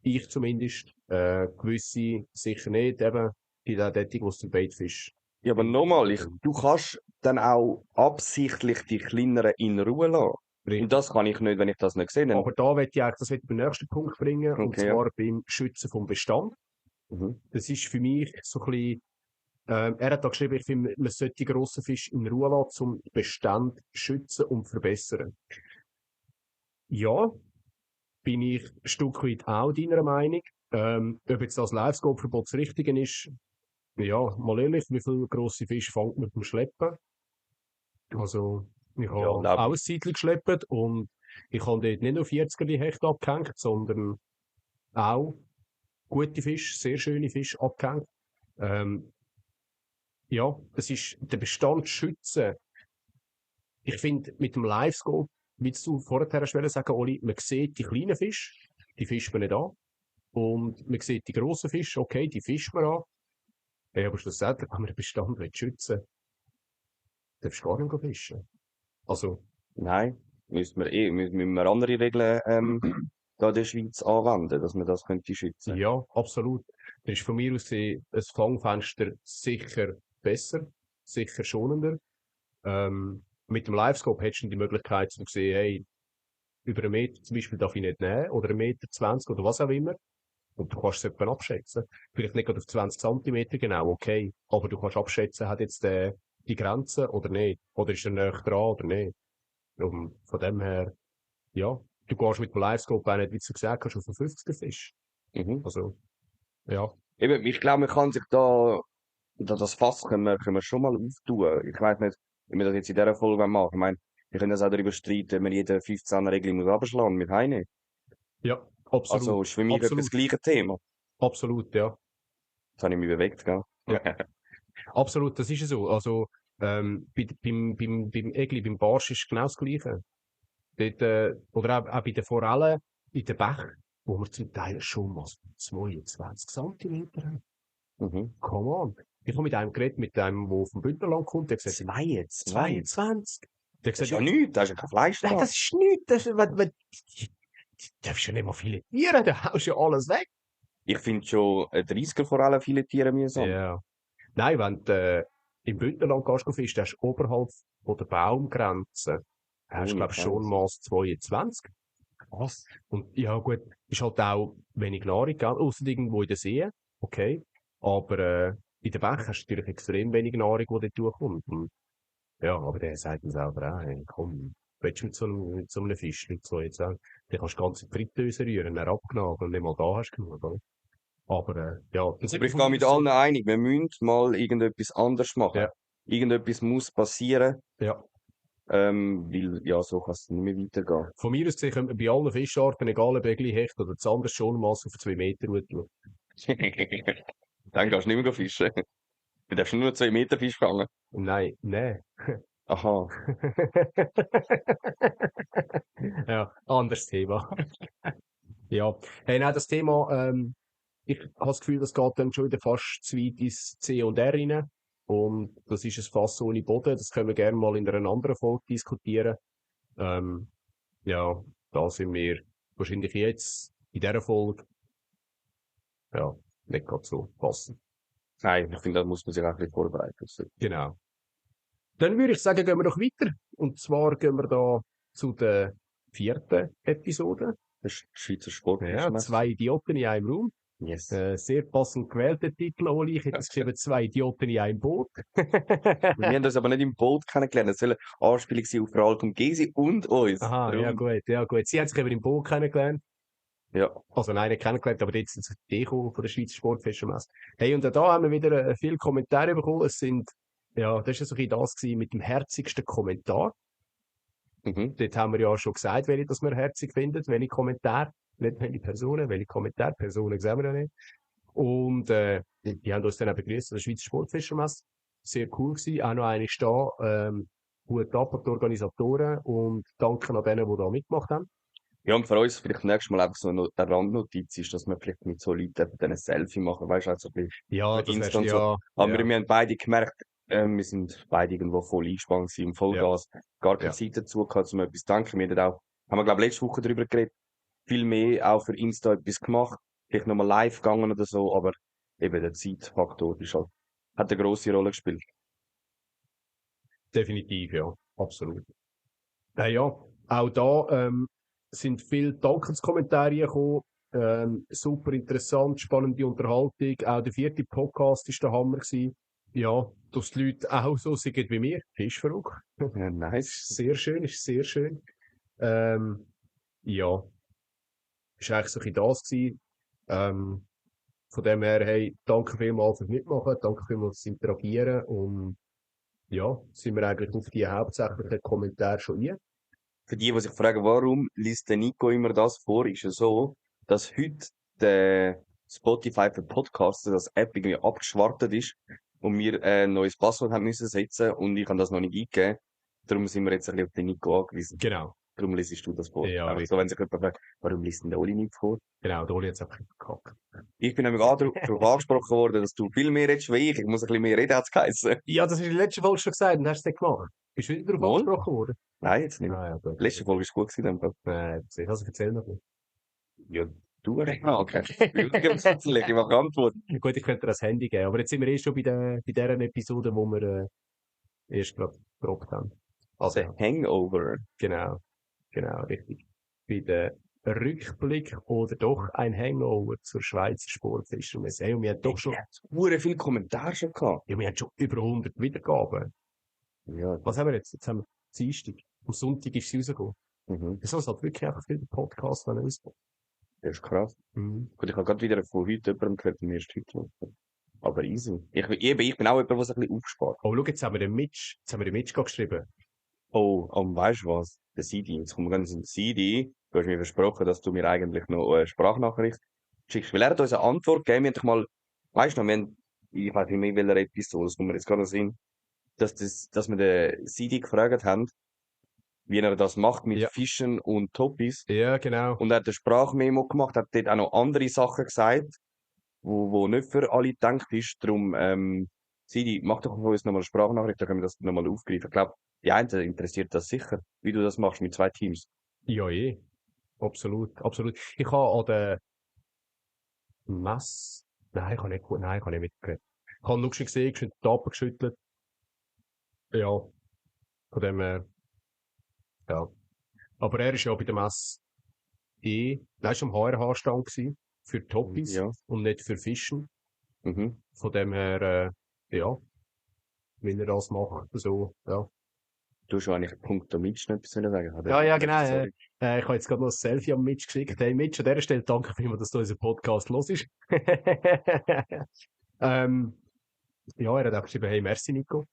Ich zumindest. Gewisse sicher nicht. Eben, die da dort, wo es zum Baitfisch Ja, aber nochmal, du kannst dann auch absichtlich die kleineren in Ruhe lassen. Und Richtig. das kann ich nicht, wenn ich das nicht sehe. Dann, Aber da will ich eigentlich, das will ich beim nächsten Punkt bringen, und okay, ja. zwar beim Schützen vom Bestand. Mhm. Das ist für mich so ein bisschen, er hat da geschrieben, ich finde, man sollte die grossen Fische in Ruhe lassen, um den Bestand zu schützen und zu verbessern. Ja, bin ich ein Stück weit auch deiner Meinung. Ob jetzt das Livescope-Verbot das Richtige ist, ja, mal ehrlich, wie viele grosse Fische fängt man beim Schleppen? Also, ich Ja, habe glaub auch ein Zeitchen geschleppt und ich habe dort nicht nur 40 Hecht abgehängt, sondern auch gute Fische, sehr schöne Fische abgehängt. Ja, es ist der Bestand schützen. Ich finde, mit dem Livescope, wie du vorher hast wollen sagen, Oli, man sieht die kleinen Fische, die fischt man nicht an. Und man sieht die grossen Fische, okay, die fischt man an. Ja, aber schlussendlich, wenn man den Bestand schützen will, darfst du gar nicht fischen. Also, Nein, müssen wir andere Regeln da in der Schweiz anwenden, dass man das könnte schützen. ja, absolut. Da ist von mir aus gesehen ein Fangfenster sicher besser, sicher schonender. Mit dem Livescope hättest du die Möglichkeit zu sehen, hey, über 1 Meter zum Beispiel darf ich nicht nehmen, oder 1,20 Meter oder was auch immer. Und du kannst es etwa abschätzen. Vielleicht nicht gerade auf 20 Zentimeter genau, okay. Aber du kannst abschätzen, hat jetzt die Grenze oder nicht? Oder ist er näher dran oder nicht? Und von dem her, ja, du gehst mit dem Livescope auch nicht, wie du gesagt hast, auf den 50er Fisch. Mhm. Also, ja. Eben, ich glaube, man kann sich das Fass können wir schon mal auftun. Ich weiß nicht, wie wir das jetzt in dieser Folge machen wollen. Ich meine, wir können das auch darüber streiten, wenn man jeden 15er-Regel muss abschlagen. Wir haben nicht. Ja, absolut. Also, ist für mich etwa das Absolut. gleiche Thema. Absolut, ja. Jetzt habe ich mich bewegt, gell? Ja. Absolut, das ist ja so. Also, beim Egli, beim Barsch ist genau das Gleiche. Dort, oder auch bei den Forellen, in den Bächen, wo wir zum Teil schon mal 22 Zentimeter haben. Mhm. Come on. Ich habe mit einem geredet, mit einem, der vom Bündnerland kommt, der hat gesagt, 22. 22. Der hat Das ist gesagt, ja nichts, das ist ja kein Fleisch nein, dran. das ist nichts. Das ist, du darfst ja nicht mal filetieren, da haust du ja alles weg. Ich finde schon, 30er Forellen filetieren mühsam. Ja. Nein, wenn du im Bündnerland gehst, fischen, hast du oberhalb von der Baumgrenze, hast du, Ohne glaube ich, schon Scheiß. Maß 22. Was? Und ja, gut, ist halt auch wenig Nahrung, gell? Ausser irgendwo in der See, okay. Aber in den Bächen hast du natürlich extrem wenig Nahrung, die dort durchkommt. Und, ja, aber der sagt dann selber auch, hey, komm, willst du mit so einem Fisch, mit so jetzt auch, den kannst du ganze Fritteuse rühren, dann abgenagelt und nicht mal da hast du genug, oder? Aber ja, das Aber ich von gehe mir mit aus allen so. einig, wir müssen mal irgendetwas anders machen. Ja, Irgendetwas muss passieren, ja. weil, ja, so kann es nicht mehr weitergehen. Von mir aus gesehen könnte man bei allen Fischarten, egal ob Egli, Hecht oder das andere, schon mal auf 2 Meter tun. Dann kannst du nicht mehr fischen. Du darfst nur 2 Meter Fisch fangen. Nein, nein. Aha. Ja, anderes Thema. Ja, hey, nein, das Thema, ich habe das Gefühl, das geht dann schon wieder fast zu weit ins C und R rein. Und das ist ein Fass ohne Boden. Das können wir gerne mal in einer anderen Folge diskutieren. Ähm, ja, da sind wir wahrscheinlich jetzt in dieser Folge, ja, nicht gerade so passend. Nein, ich finde, da muss man sich auch ein bisschen vorbereiten. Genau. Dann würde ich sagen, gehen wir doch weiter. Und zwar gehen wir da zu der 4. Episode. Das ist Schweizer Ja, Sportfischmesse. 2 Idioten in einem Raum. Yes. Sehr passend gewählter Titel, Oli. Ich hätte geschrieben, 2 Idioten in einem Boot. Wir haben uns aber nicht im Boot kennengelernt. Es soll eine Anspielung sein auf Ralf und Gesi und uns. Aha, ja Darum. gut, ja gut. Sie haben sich eben im Boot kennengelernt. Ja. Also nein, nicht kennengelernt, aber jetzt sind sie die gekommen von der Schweizer Sportfischermesse. Hey, und auch da haben wir wieder viele Kommentare bekommen. Es sind, ja, das war so ein bisschen das gewesen mit dem herzigsten Kommentar. Mhm. Dort haben wir ja schon gesagt, welche das wir herzig finden, welche Kommentare, nicht welche Personen, welche Kommentare, Personen sehen wir ja nicht. Und die haben uns dann auch begrüßt an der Schweizer Sportfischermesse. Sehr cool gewesen. Auch noch eine da. Hut ab an die Organisatoren und danke an denen, die da mitgemacht haben. Ja, und für uns vielleicht nächstes Mal einfach so eine Randnotiz ist, dass wir vielleicht mit so Leuten eben dann ein Selfie machen, weißt du, also ein bisschen Ja, für das Insta wärst und so. ja, Aber ja, wir haben beide gemerkt, Wir sind beide irgendwo voll eingespannt gewesen, im Vollgas. Gar keine Ja. Zeit dazu gehabt, um etwas zu denken. Wir haben wir, glaube ich, letzte Woche darüber geredet. Viel mehr auch für Insta etwas gemacht. Vielleicht nochmal live gegangen oder so, aber eben der Zeitfaktor ist halt, hat eine grosse Rolle gespielt. Definitiv, ja. Absolut. Ja, auch da sind viele Dankenskommentare gekommen. Super interessant, spannende Unterhaltung. Auch der 4. Podcast war der Hammer gewesen. Ja, dass die Leute auch so sind wie mir. Ist verrückt. Ja, nice. Ist sehr schön, ist sehr schön. Ja, ist eigentlich so ein bisschen das gewesen. Von dem her, hey, danke vielmals fürs Mitmachen, danke vielmals fürs Interagieren und ja, sind wir eigentlich auf die hauptsächlichen Kommentare schon ein. Für die sich fragen, warum liest der Nico immer das vor, ist es so, dass heute der Spotify für Podcasts, das App irgendwie abgeschwartet ist und wir ein neues Passwort haben müssen setzen und ich habe das noch nicht eingegeben. Darum sind wir jetzt ein bisschen auf den Nico angewiesen. Genau. Darum liest du das vor. Ja, Aber richtig. so, wenn sich jemand fragt, warum liest denn der Oli nicht vor? Genau, da hole ich jetzt einfach verkackt. Ich bin nämlich auch darauf angesprochen worden, dass du viel mehr redest wie ich. Ich muss ein bisschen mehr reden, hat's geheißen. Ja, das hast du in der letzten Folge schon gesagt und hast es dann gemacht. Bist du wieder darauf Wohl? angesprochen worden? Nein, jetzt nicht. Ah, ja, gut. Die letzte Folge war gut gewesen, dann. Also erzähl noch nicht. Ja, du hast okay. Ich mache Antwort. Gut, ich könnte dir das Handy geben, aber jetzt sind wir schon bei dieser Episode, wo wir erst gerade gedroppt haben. Also, The Hangover. genau, richtig. Bei der Rückblick oder doch ein Hangover zur Schweizer Sportfischermesse. Hey, und wir haben doch schon, Hure viele Kommentare schon gehabt. ja, wir haben schon über 100 Wiedergaben. Ja. Was haben wir jetzt? Jetzt haben wir Dienstag. Am Sonntag ist sie rausgekommen. Mhm. Das hat wirklich einfach viele Podcasts ausgekommen. Das ist krass. Mhm. Gut, ich habe gerade wieder von heute jemandem gehört, den erst heute hören. Aber easy. Ich bin auch jemand, der sich ein bisschen aufspart. Oh, schau, jetzt haben wir den Mitch gerade geschrieben. Oh, weißt du was? Der CD. Jetzt kommen wir ganz in den CD. Du hast mir versprochen, dass du mir eigentlich noch eine Sprachnachricht schickst. Weil er hat uns eine Antwort gegeben. Wir haben doch mal, weißt du noch, ich weiß nicht mehr, in welcher Episode, das kommt mir jetzt gerade noch in, dass wir den CD gefragt haben, wie er das macht mit Ja. Fischen und Toppis. Ja, genau. Und er hat eine Sprachmemo gemacht, hat dort auch noch andere Sachen gesagt, wo nicht für alle gedacht ist. Darum, Sidi, mach doch von uns nochmal eine Sprachnachricht, dann können wir das nochmal aufgreifen. Ich glaube, die einen interessiert das sicher, wie du das machst mit 2 Teams. Ja, eh. Absolut, absolut. Ich habe an der Messe, nein, ich habe nicht gut, nein, ich habe nicht mitgekriegt. Ich habe nur schon gesehen, schön die Tappen geschüttelt. Ja, von dem her, ja. Aber er ist ja bei der Messe nein, ist am HRH-Stand gewesen, für Toppis Ja. und nicht für Fischen. Mhm. Von dem her, ja, wenn er das macht, so, ja. Du hast eigentlich Punkto Mitch noch etwas sagen, oder? Ja, ja, genau. Sorry. Ich habe jetzt gerade noch ein Selfie am Mitch geschickt. Hey Mitch, an dieser Stelle danke vielmals, dass du unseren Podcast hörst. Ja, er hat auch geschrieben, hey, merci Nico.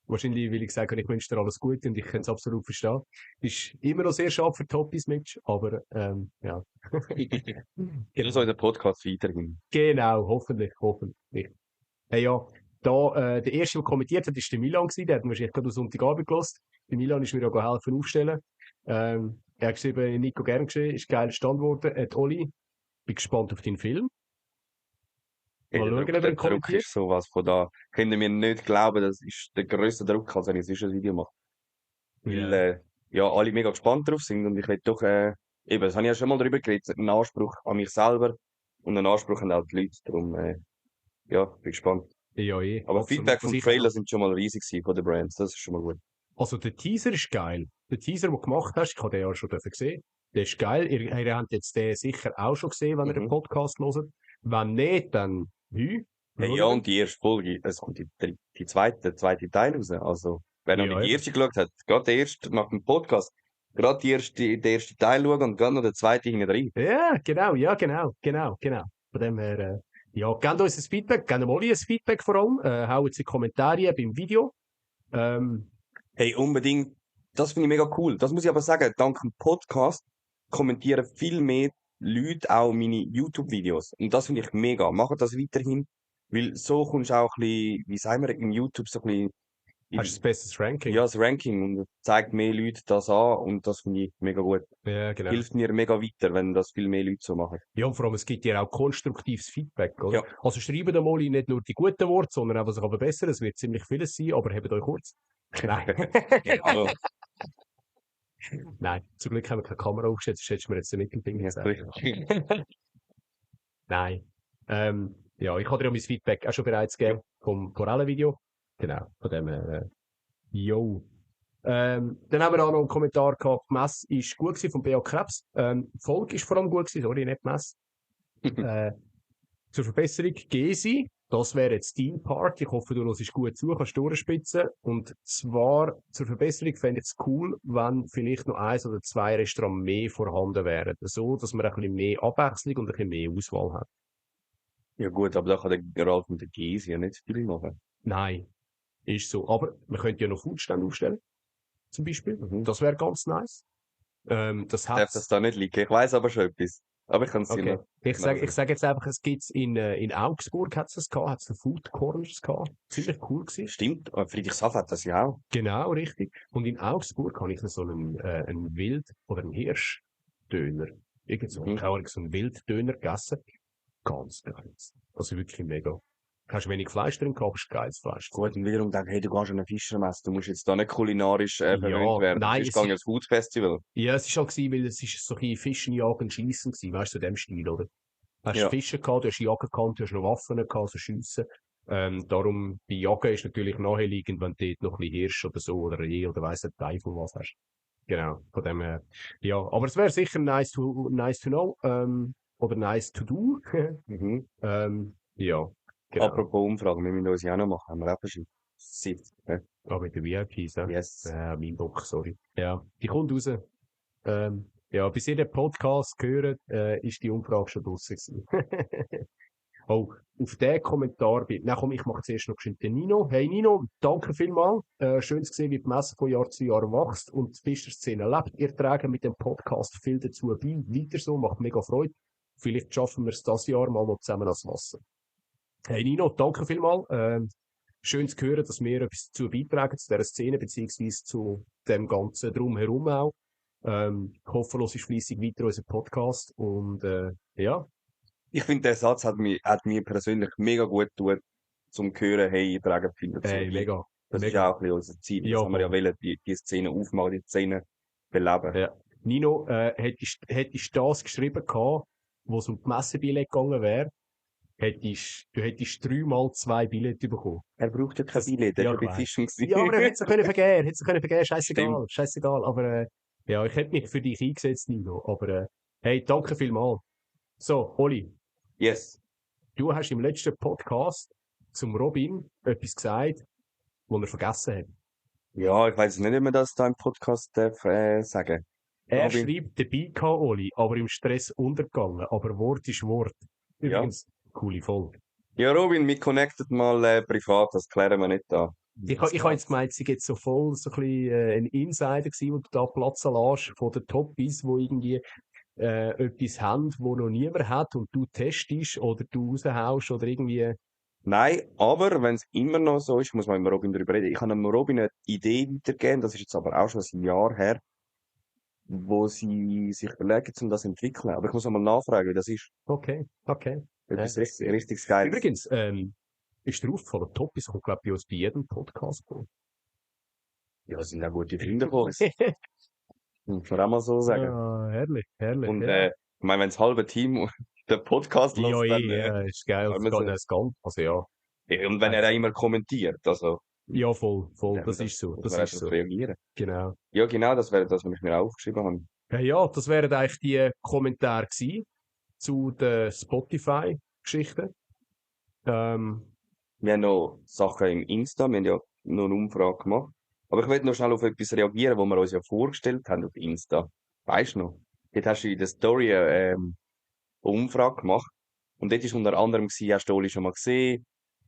Wahrscheinlich will ich sagen, ich wünsche dir alles Gute und ich kann es absolut verstehen. Ist immer noch sehr schade für Toppis Mitch, aber ja. Genau so in der Podcast weiterhin. Genau, hoffentlich. Hey, ja, da, der erste, der kommentiert hat, ist der Milan gewesen. Der hat mir wahrscheinlich gerade am Sonntagabend gehört. Der Milan ist mir auch helfen aufstellen. Er hat geschrieben, Nico, gern geschehen, ist geil Stand geworden. Oli, bin gespannt auf deinen Film. Mal schauen, ob er Der ihn Druck kommentiert. ist sowas von da. Können wir nicht glauben, das ist der grösste Druck, als wenn ich sonst ein Video mache. Weil, ja, alle mega gespannt drauf sind und ich will doch, eben, das habe ich ja schon mal drüber geredet, einen Anspruch an mich selber und einen Anspruch an auch die Leute. Darum, ja, bin gespannt. Ja, eh. Aber absolut. Feedback vom Sicher. Trailer sind schon mal riesig gewesen von den Brands, das ist schon mal gut. Also der Teaser ist geil. Der Teaser, den du gemacht hast, ich habe den ja schon gesehen. Der ist geil. Ihr habt jetzt den sicher auch schon gesehen, wenn ihr den Podcast hört. Wenn nicht, dann Hey, ja, und die erste Folge, es kommt der zweite Teil raus. Also, wer noch Ja, nicht die eben. erste geschaut hat, gerade der erste nach dem Podcast, gerade der erste Teil schauen und gerade noch der zweite hinten rein. Ja, genau. Von dem her, ja, gebt uns ein Feedback, gebt Molly ein Feedback vor allem, haut in die Kommentare beim Video. Hey, unbedingt. Das finde ich mega cool. Das muss ich aber sagen, dank dem Podcast kommentieren viel mehr Leute auch meine YouTube-Videos. Und das finde ich mega. Macht das weiterhin. Weil so kommst du auch ein bisschen, wie sagen wir, im YouTube so ein bisschen Hast du das besseres Ranking? Ja, das Ranking und zeigt mehr Leute das an und das finde ich mega gut. Ja, genau. Hilft mir mega weiter, wenn das viel mehr Leute so machen. Ja, und vor allem, es gibt dir auch konstruktives Feedback, oder? Ja. Also schreiben da mal nicht nur die guten Worte, sondern auch, was ich aber besser. Es wird ziemlich vieles sein, aber hebt euch kurz. Nein. Genau. Nein, zum Glück haben wir keine Kamera aufgestellt, sonst hättest du mir jetzt den Mittelfinger Ja, gesagt. richtig. Nein. Ja, ich habe dir auch mein Feedback auch schon bereits gegeben vom Forellenvideo. Genau, von dem yo. Dann haben wir auch noch einen Kommentar gehabt, die Messe ist gut gewesen vom B.A. Krebs. Die Folge ist vor allem gut gewesen, sorry, nicht die Messe. Zur Verbesserung Gesi, das wäre jetzt dein Part. Ich hoffe, du hörst gut zu, kannst durchspitzen. Und zwar zur Verbesserung fände ich es cool, wenn vielleicht noch 1 oder 2 Restaurants mehr vorhanden wären. So, dass man ein bisschen mehr Abwechslung und ein bisschen mehr Auswahl hat. Ja gut, aber da kann der Ralf mit der Gysi ja nicht viel machen. Nein, ist so. Aber man könnte ja noch Foodstände aufstellen, zum Beispiel. Das wäre ganz nice. Das Darf hat's. das da nicht liegen? Ich weiss aber schon etwas. Aber ich kann es Okay. immer. Ich sag jetzt einfach, es gibt's in Augsburg hat's es gehabt, hat's Food Corners gehabt. Ziemlich cool gewesen. Stimmt, aber Friedrichshafen hat das ja auch. Genau, richtig. Und in Augsburg habe ich so einen Wild- oder einen Hirschdöner. Irgend so, keine Ahnung, so einen Wilddöner gegessen. Ganz geil. Also wirklich mega. Hast wenig Fleisch drin gehabt, hast geiles Fleisch. Gut, und wiederum denke, hey, du gehst an eine Fischermesse, du musst jetzt da nicht kulinarisch verwöhnt werden. nein, Sonst gehe ich ans Food Festival. Ja, es ist halt gewesen, weil es ist so ein bisschen Fischen, Jagen, Schiessen gewesen, weißt du, so in dem Stil, oder? Hast Ja. Fische gehabt, du hast Jagen gehabt, du hast noch Waffen gehabt, also Schiessen. Darum, bei Jagen ist natürlich naheliegend, wenn du dort noch ein bisschen Hirsch oder so, oder Reh, oder weiss der Teufel was hast. Genau, von dem her. Ja, aber es wäre sicher nice to know, oder nice to do. Ja, genau. Apropos Umfragen, wir müssen uns ja auch noch machen. Haben wir auch schon Zeit. Ah, mit den VIPs, ja. Yes. Mein Bock, sorry. Ja, die kommt raus. Ja, bis ihr den Podcast gehört, ist die Umfrage schon draussen gewesen. Oh, auf den Kommentar bin. Na komm, ich mache zuerst noch geschwind den Nino. Hey Nino, danke vielmals. Schön zu sehen, wie die Messe von Jahr zu Jahr wächst und die Fischerszene lebt. Ihr tragen mit dem Podcast viel dazu bei. Weiter so, macht mega Freude. Vielleicht schaffen wir es das Jahr mal noch zusammen ans Wasser. Hey Nino, danke vielmals. Schön zu hören, dass wir etwas dazu beitragen, zu dieser Szene, beziehungsweise zu dem ganzen Drumherum auch. Ich hoffe, du hörst fleissig weiter unseren Podcast und ja. Ich finde, der Satz hat mir persönlich mega gut getan, zum zu hören, hey, ihr tragt viel dazu Hey, bei. mega. Das ist mega. auch ein bisschen unser Ziel. Das Ja, haben wir ja voll. wollen, die Szene aufmachen, die Szene beleben. Ja. Nino, hättest du das geschrieben gehabt, wo es um die Messebillette gegangen wäre, du hättest 3x 2 Billette bekommen. Er braucht ja kein Billett, der Ja, war ich bei weiss. Fischen gewesen. Ja, aber er hätte es können vergeben, scheißegal, Stimmt. scheißegal, aber ja, ich hätte mich für dich eingesetzt, Nino, aber hey, danke vielmals. So, Oli, Yes. du hast im letzten Podcast zum Robin etwas gesagt, was er vergessen hat. Ja, ich weiß nicht, ob man das da im Podcast darf, sagen. Er Robin. schreibt dabei gehabt, Oli, aber im Stress untergegangen, aber Wort ist Wort. Übrigens, coole Folge. Ja, Robin, wir connecten mal privat, das klären wir nicht da. Ich habe jetzt gemeint, sie jetzt so voll so ein bisschen ein Insider gewesen, wo du da Platz lässt von den Toppies, wo irgendwie etwas haben, wo noch niemand hat und du testest oder du raushaust oder irgendwie. Nein, aber wenn es immer noch so ist, muss man mit Robin darüber reden. Ich habe dem Robin eine Idee weitergegeben, das ist jetzt aber auch schon ein Jahr her, wo sie sich überlegen, um das zu entwickeln. Aber ich muss einmal nachfragen, wie das ist. Okay. Etwas richtig Geiles. Übrigens, ist der aufgefallen, Toppies kommt, glaube ich, bei uns bei jedem Podcast vor. Ja, das sind auch gute Freunde von uns. Muss man auch mal so sagen. Ja, herrlich. Und ja. ich meine, wenn das halbe Team den Podcast Ja, hört, dann, ja, ist geil. kann Das man geht das ganz. Also ja. und wenn er auch immer kommentiert, also. Ja, voll, Ja, das ist so. muss Das man ist einfach so. reagieren. Genau. Ja, genau, das wäre das, was ich mir auch aufgeschrieben habe. Ja, das wären eigentlich die Kommentare gewesen zu den Spotify-Geschichten. Wir haben noch Sachen im Insta, wir haben ja noch eine Umfrage gemacht. Aber ich möchte noch schnell auf etwas reagieren, was wir uns ja vorgestellt haben auf Insta. Weißt du noch? Dort hast du in der Story eine Umfrage gemacht. Und dort ist unter anderem gewesen, hast du Oli schon mal gesehen?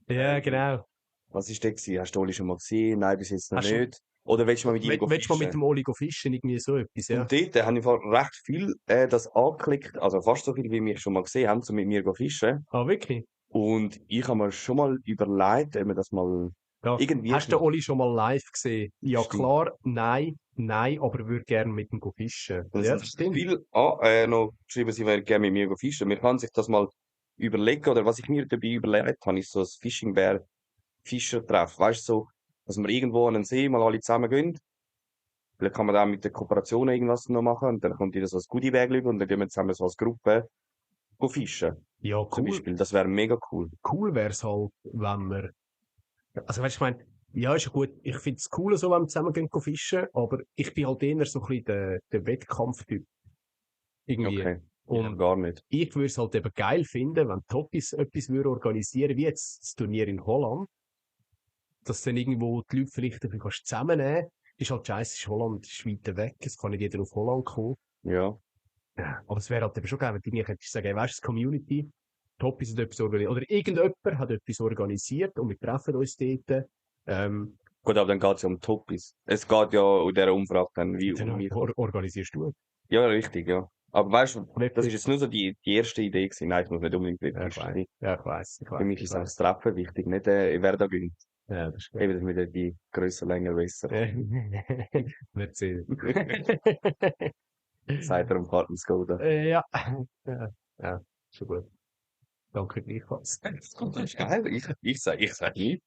Ja, genau. Was ist dort gewesen? Hast du Oli schon mal gesehen? Nein, bis jetzt noch Hast du- nicht. Oder willst du mal mit ihm Willst du mal mit fischen? dem Oli fischen? Irgendwie so etwas, ja? Und dort haben im Fall recht viel das angeklickt, also fast so viel, wie mich schon mal gesehen haben, um mit mir zu fischen. Ah, wirklich? Und ich habe mir schon mal überlegt, ob wir das mal Ja. Irgendwie Hast du den schon. Oli schon mal live gesehen? Ja, Stimmt. klar, nein, aber ich würde gerne mit ihm fischen. Es Ja, hat das stimmt. viel noch geschrieben, sie würden gerne mit mir fischen. Man kann sich das mal überlegen, oder was ich mir dabei überlegt habe, ist so ein Fishing-Bär-Fischer-Treff. Weißt du, so, dass wir irgendwo an einen See mal alle zusammen gehen. Vielleicht kann man da mit der Kooperation irgendwas noch machen und dann kommt jeder so ein Goodie-Bag und dann gehen wir zusammen so als Gruppe fischen. Ja, Zum cool. Beispiel. Das wäre mega cool. Cool wäre es halt, wenn wir, also weißt du, ich meine, ja, ist ja gut. Ich finde es cool, so, wenn wir zusammen gehen fischen, aber ich bin halt eher so ein bisschen der Wettkampftyp. Irgendwie. Okay. Ja, Und gar nicht. ich würde es halt eben geil finden, wenn Toppis etwas würde organisieren, wie jetzt das Turnier in Holland, dass dann irgendwo die Leute vielleicht ein bisschen zusammennehmen kannst. Ist halt scheiße, ist Holland ist weiter weg, es kann nicht jeder auf Holland kommen. Ja. Ja. Aber es wäre halt eben schon geil, wenn du irgendwie könntest sagen, weißt du, das Community, Toppis hat etwas organisiert, oder irgendjemand hat etwas organisiert und wir treffen uns dort. Gut, aber dann geht es ja um Toppis. Es geht ja in dieser Umfrage dann wie um Dann mich. organisierst du. Ja, richtig, ja. Aber weißt du, Web- das ist jetzt nur so die erste Idee gewesen. Nein, es muss nicht unbedingt Ja, ich Webfisch weiß. sein. Ja, ich weiß. Für mich ist auch das Treffen wichtig, nicht wer da gönnt. Ja, das ist gut. Eben, dass wir die Größe länger besser. Nicht sehen. Sagt er am Partners Golden. Ja. Ja, schon gut. Danke gleichfalls. Das ist geil. Ich sag nicht.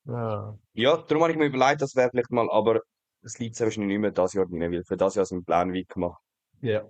Ja. Ja, darum habe ich mir überlegt, das wäre vielleicht mal, aber es liegt sehr wahrscheinlich nicht mehr das Jahr drin, weil für das Jahr sind Plan weit gemacht. Ja.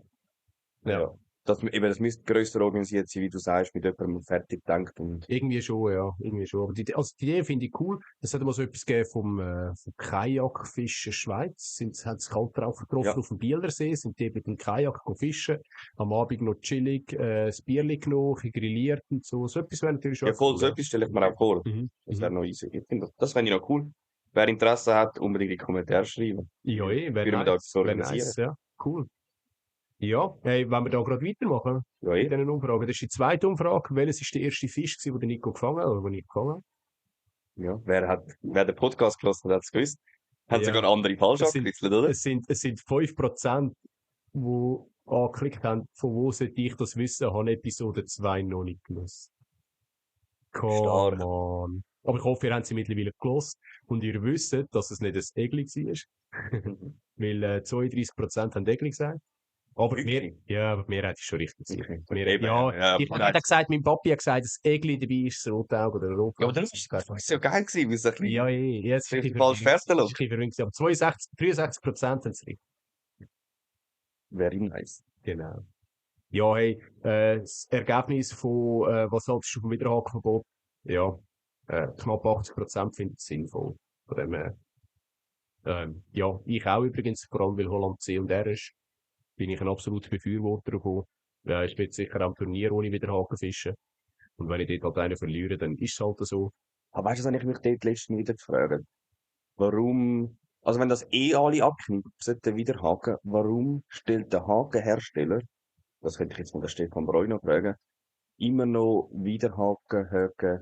Ja. Ja. Das müsste grösser organisiert sein, wie du sagst, mit jemandem fertig denkt und. Irgendwie schon, ja. Irgendwie schon. Aber also die Idee finde ich cool. Es hat mal so etwas gegeben vom Kajakfischen Schweiz. Haben sich halt drauf getroffen Ja. auf dem Bielersee, sind die mit dem Kajak fischen. Am Abend noch chillig, das Bierli genommen, ein bisschen grilliert und so. So etwas wäre natürlich schon Ja, voll, cool. so etwas stelle ich mir auch vor. Mhm. Das wäre noch easy. Ich finde, das fände ich noch cool. Wer Interesse hat, unbedingt in die Kommentare schreiben. Ja, wäre Würden wir da nice. etwas Wäre organisieren? nice, ja. Cool. Ja, hey, wenn wir da gerade weitermachen, Ja, in eh. diesen Umfragen. Das ist die zweite Umfrage. Welches ist der erste Fisch gewesen, den der Nico gefangen hat, oder den ich gefangen habe? Ja. Wer den Podcast gehört hat, es gewusst. Hat Ja. sogar andere falsch Es sind- abgekritzelt, oder? Es sind 5%, die angeklickt haben, von wo sollte ich das wissen, habe Episode 2 noch nicht gelesen. Stark. Come on. Aber ich hoffe, ihr habt sie mittlerweile gelesen und ihr wisst, dass es nicht ein Egli war. Weil 32% haben Egli gesagt. Aber Wirklich? aber mir hat es schon richtig gesagt. Okay. Mir, Eben, ja, ich nein. habe gesagt, mein Papi hat gesagt, das Egli dabei ist das Rotauge oder Rotauge. Ja, aber das ist ja geil gewesen, weil es ein bisschen Ja, ja, es ist ein bisschen falsch verwirrend. festgelegt. Aber 63% haben es richtig. Wäre nice. Genau. Ja, hey, das Ergebnis von, was haltest du vom Wiederhakenverbot? Ja, knapp 80% finden es sinnvoll. Von dem her. Ja, ich auch übrigens, vor allem weil Holland C&R ist, bin ich ein absoluter Befürworter davon. Ich bin sicher am Turnier ohne Wiederhaken fischen. Und wenn ich dort halt einen verliere, dann ist es halt so. Aber weißt du, was habe ich mich dort letztens wieder gefragt? Warum, also wenn das eh alle abknipsen, den Widerhaken, warum stellt der Hakenhersteller, das könnte ich jetzt mal den Stefan Breu noch fragen, immer noch Widerhaken, Haken?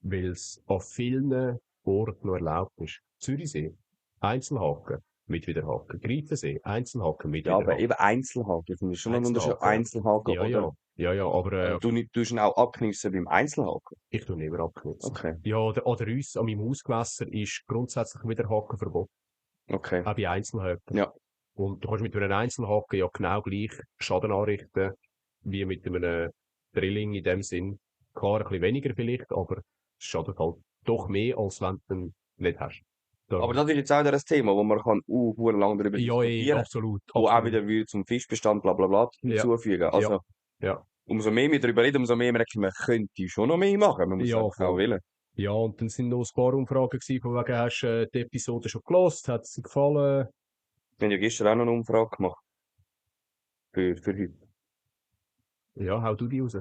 Weil es an vielen Orten noch erlaubt ist. Zürichsee, Einzelhaken mit Wiederhaken. Greifensee, Einzelhaken mit Ja, aber Wiederhaken. eben Einzelhaken. Ich finde schon ein Unterschied. Einzelhaken. Einzelhaken, Ja, aber Du tust ihn auch abknipsen beim Einzelhaken. ich tue nicht mehr abknipsen. Okay. Ja, oder uns an meinem Hausgewässer ist grundsätzlich Wiederhaken verboten. Okay. Auch bei Einzelhaken. Ja. Und du kannst mit einem Einzelhaken ja genau gleich Schaden anrichten, wie mit einem Drilling in dem Sinn. Klar, ein bisschen weniger vielleicht, aber es schadet halt doch mehr, als wenn du ihn nicht hast. Darum- Aber das ist jetzt auch wieder ein Thema, wo man kann lang darüber ja, diskutieren absolut. wo auch absolut. wieder will zum Fischbestand bla bla bla Ja. hinzufügen. Also, Ja. umso mehr wir darüber reden, umso mehr merke ich, man könnte schon noch mehr machen. Man muss Ja, einfach auch voll. wollen. Ja, und dann sind noch ein paar Umfragen gewesen, von wegen, hast du die Episode schon gelost? Hat es dir gefallen? Wir haben ja gestern auch noch eine Umfrage gemacht. Für heute. Ja, hau du die raus.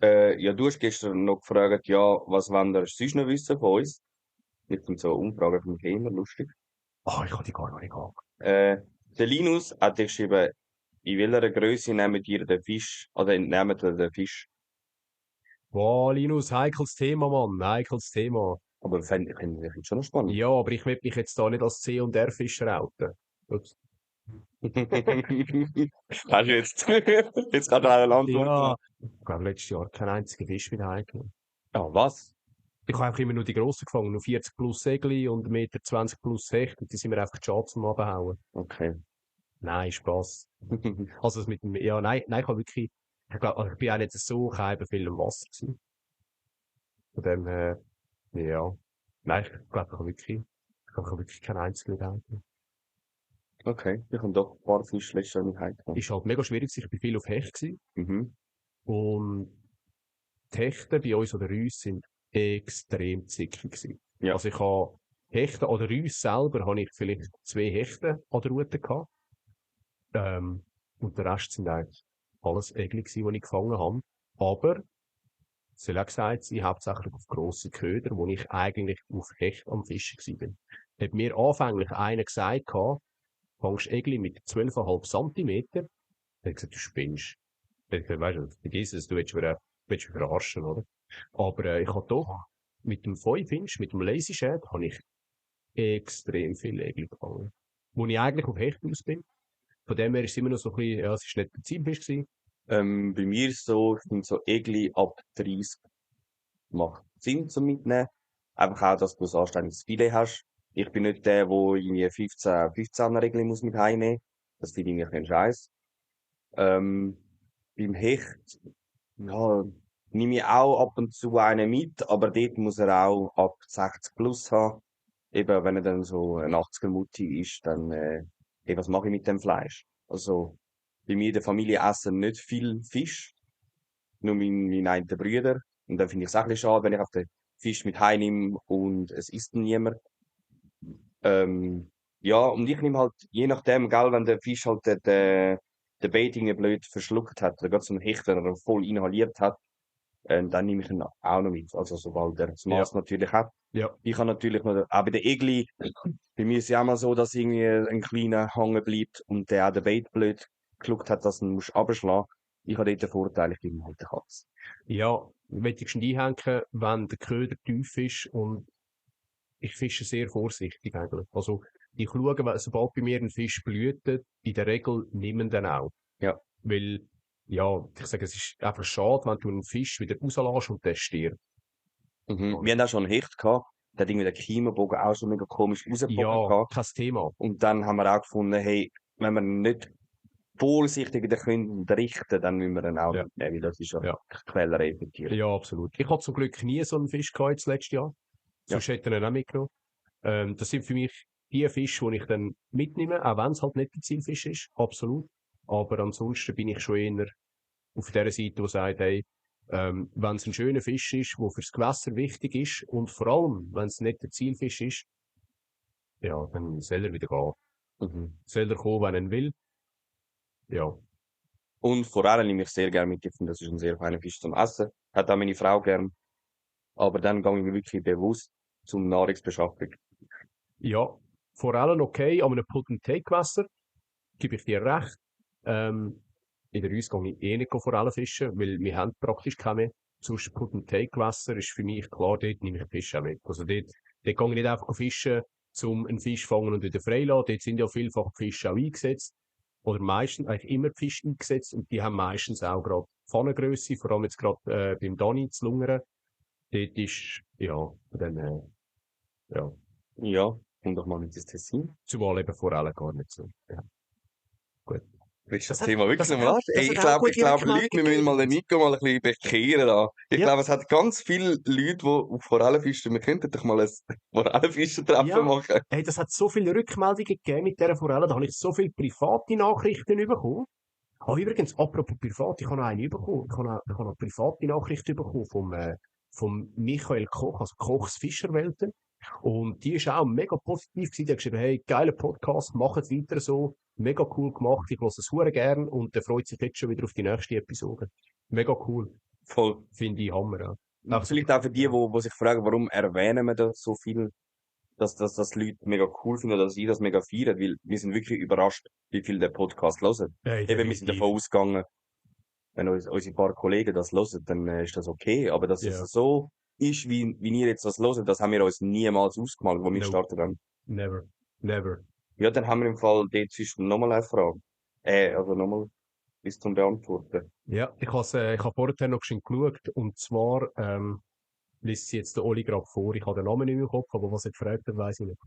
Ja, du hast gestern noch gefragt, ja, was wollt ihr sonst noch wissen von uns? Mit so Umfragen vom Thema, lustig. Ich kann die gar noch nicht haben. Der Linus hat geschrieben, in welcher Größe nehmt ihr den Fisch, oder entnehmt ihr den Fisch? Wow, Linus, heikles Thema, Mann. Heikles Thema. Aber fände ich jetzt schon noch spannend. Ja, aber ich möchte mich jetzt da nicht als C&R-Fischer outen. Ups. Hast du jetzt gerade eine Antwort? Ja. Ich glaube, letztes Jahr kein einziger Fisch mit heimgenommen. Ja, was? Ich habe einfach immer nur die grossen gefangen, nur 40 plus Segli und 1,20 m plus Hecht und die sind mir einfach schade zum Abhauen. Okay. Nein, Spaß. Also das mit dem, ja, nein, ich habe wirklich, ich glaube, also ich bin auch nicht so kein viel im Wasser gewesen. Von dem her, ja. Nein, ich glaube, ich habe wirklich keinen einzigen Gedanken. Okay, ich habe doch ein paar Fische letztes Jahr mit heimgenommen. Ist halt mega schwierig, ich bin viel auf Hecht gewesen. Mhm. Und die Hechte bei uns oder uns sind extrem zickig gewesen. Ja. Also ich habe Hechte oder uns selber habe ich vielleicht 2 Hechte an der Route gehabt. Und der Rest sind eigentlich alles Egli gewesen, die ich gefangen habe. Aber, es soll auch gesagt sein, hauptsächlich auf grosse Köder, wo ich eigentlich auf Hecht am Fischen gewesen bin. Hat mir anfänglich einer gesagt gehabt, fangst Egli mit 12,5 Zentimeter. Er hat gesagt, du spinnst. Ich gesagt, weißt du, vergiss es, du willst mich verarschen, oder? Aber ich habe doch mit dem 5 Inch, mit dem Lazy Shad, habe ich extrem viel Egli gefangen. Wo ich eigentlich auf Hecht aus bin. Von dem her ist es immer noch so ein bisschen, ja, es ist nicht der Zielfisch gewesen. Bei mir ist so, ich finde so Egli ab 30 macht Sinn zum Mitnehmen. Einfach auch, dass du ein anständiges Filet hast. Ich bin nicht der, der irgendwie 15er Egli muss mit heimnehmen. Das finde ich irgendwie ein Scheiß. Beim Hecht, ja, nehme ich auch ab und zu einen mit, aber dort muss er auch ab 60 plus haben. Eben, wenn er dann so ein 80er Mutti ist, dann, was mache ich mit dem Fleisch? Also, bei mir in der Familie essen nicht viel Fisch, nur meine einen Brüder. Und dann finde ich es auch ein bisschen schade, wenn ich auf den Fisch mit heimnehme und es isst ihn niemand. Ja, und ich nehme halt, je nachdem, gell, wenn der Fisch halt den Bait irgendwie blöd verschluckt hat, oder gerade so einen Hecht, den er voll inhaliert hat, dann nehme ich ihn auch noch mit. Also, sobald er das Ja. Maß natürlich hat. Ja. Ich habe natürlich noch, auch bei den Egli, bei mir ist es ja auch mal so, dass irgendwie ein kleiner hängen bleibt und der auch den Bait blöd geschluckt hat, dass du ihn musst runterschlagen. Ich habe dort den Vorteil, ich bin halt der Katz. Ja, möchte ich schon einhängen, wenn der Köder tief ist und ich fische sehr vorsichtig eigentlich. Also, ich schaue, sobald bei mir ein Fisch blühtet, in der Regel nehmen den auch. Ja. Weil, ja, ich sage, es ist einfach schade, wenn du einen Fisch wieder rauslässt und der stirbt. Mhm. Wir haben auch schon einen Hecht gehabt, der hat irgendwie den Kiemenbogen auch schon mega komisch rausgebogen Ja, gehabt. kein Thema. Und dann haben wir auch gefunden, hey, wenn wir ihn nicht vorsichtig wieder können richten, dann müssen wir ihn auch Ja. mitnehmen, weil das ist ja Ja. Quälerei für Tiere. Ja, absolut. Ich hatte zum Glück nie so einen Fisch gehabt jetzt letztes Jahr. Sonst hätte er ihn auch mitgenommen. Das sind für mich die Fische, die ich dann mitnehme, auch wenn es halt nicht der Zielfisch ist. Absolut. Aber ansonsten bin ich schon eher auf der Seite, die sagt, hey, wenn es ein schöner Fisch ist, der fürs Gewässer wichtig ist und vor allem, wenn es nicht der Zielfisch ist, ja, dann soll er wieder gehen. Mhm. Soll er kommen, wenn er ihn will. Ja. Und Forellen nehme ich sehr gerne mit. Ich finde, das ist ein sehr feiner Fisch zum Essen. Hat auch meine Frau gern. Aber dann gehe ich wirklich bewusst zum Nahrungsbeschaffung. Ja, Forellen okay, aber einem Put-and-Take-Gewässer gebe ich dir recht. In der Reuss gehe ich eh nicht Forellen fischen, weil wir haben praktisch keine. Sonst Put-and-Take-Gewässer ist für mich klar, dort nehme ich Fisch auch mit. Also dort gehe ich nicht einfach fischen, um einen Fisch zu fangen und wieder freilassen. Dort sind ja vielfach die Fische auch eingesetzt. Oder meistens, eigentlich immer die Fische eingesetzt und die haben meistens auch gerade Pfannengrösse, vor allem jetzt gerade beim Dani zu Lungern. Dort ist, ja, von dem her, ja, Ja, komm doch mal mit ins Tessin. zumal eben Forellen gar nicht so. Ja. Gut. Willst du das Das hat- Thema wirklich das noch hat mal auch- an? das Ey, hat ich auch glaube, gute Leute, wir Rückmeldungen müssen mal den gegeben. Nico mal ein bisschen bekehren da. Ich Ja. glaube, es hat ganz viele Leute, die auf Forellenfischen, wir könnten doch mal ein Forellenfischen-Treffen Ja. machen. Hey, das hat so viele Rückmeldungen gegeben mit dieser Forelle. Da habe ich so viele private Nachrichten bekommen. Ah, übrigens, apropos privat, ich habe noch eine bekommen. Ich habe noch private Nachrichten bekommen vom Michael Koch, also Kochs Fischerwelten. Und die ist auch mega positiv gewesen. Die hat geschrieben, hey, geiler Podcast, macht weiter so. Mega cool gemacht. Ich höre es sehr gern und der freut sich jetzt schon wieder auf die nächste Episode. Mega cool. Voll. Finde ich Hammer, ja. Auch Vielleicht auch für die, die sich fragen, warum erwähnen wir da so viel, dass die Leute mega cool finden, dass ich das mega feiere, weil wir sind wirklich überrascht, wie viel der Podcast hören. Hey, Eben, wir sind davon ausgegangen, wenn unsere paar Kollegen das hören, dann ist das okay, aber dass es Ja. so ist, wie ihr jetzt das hört, das haben wir uns niemals ausgemalt, wo wir No. gestartet haben. Never. Never. Ja, dann haben wir im Fall dort zwischen nochmal eine Frage. Also nochmal bis zum Beantworten. Ja, ich habe vorher noch schon geschaut. Und zwar, liest sie jetzt der Oli gerade vor. Ich habe den Namen nicht mehr im Kopf, aber was er gefragt hat, weiss ich nicht.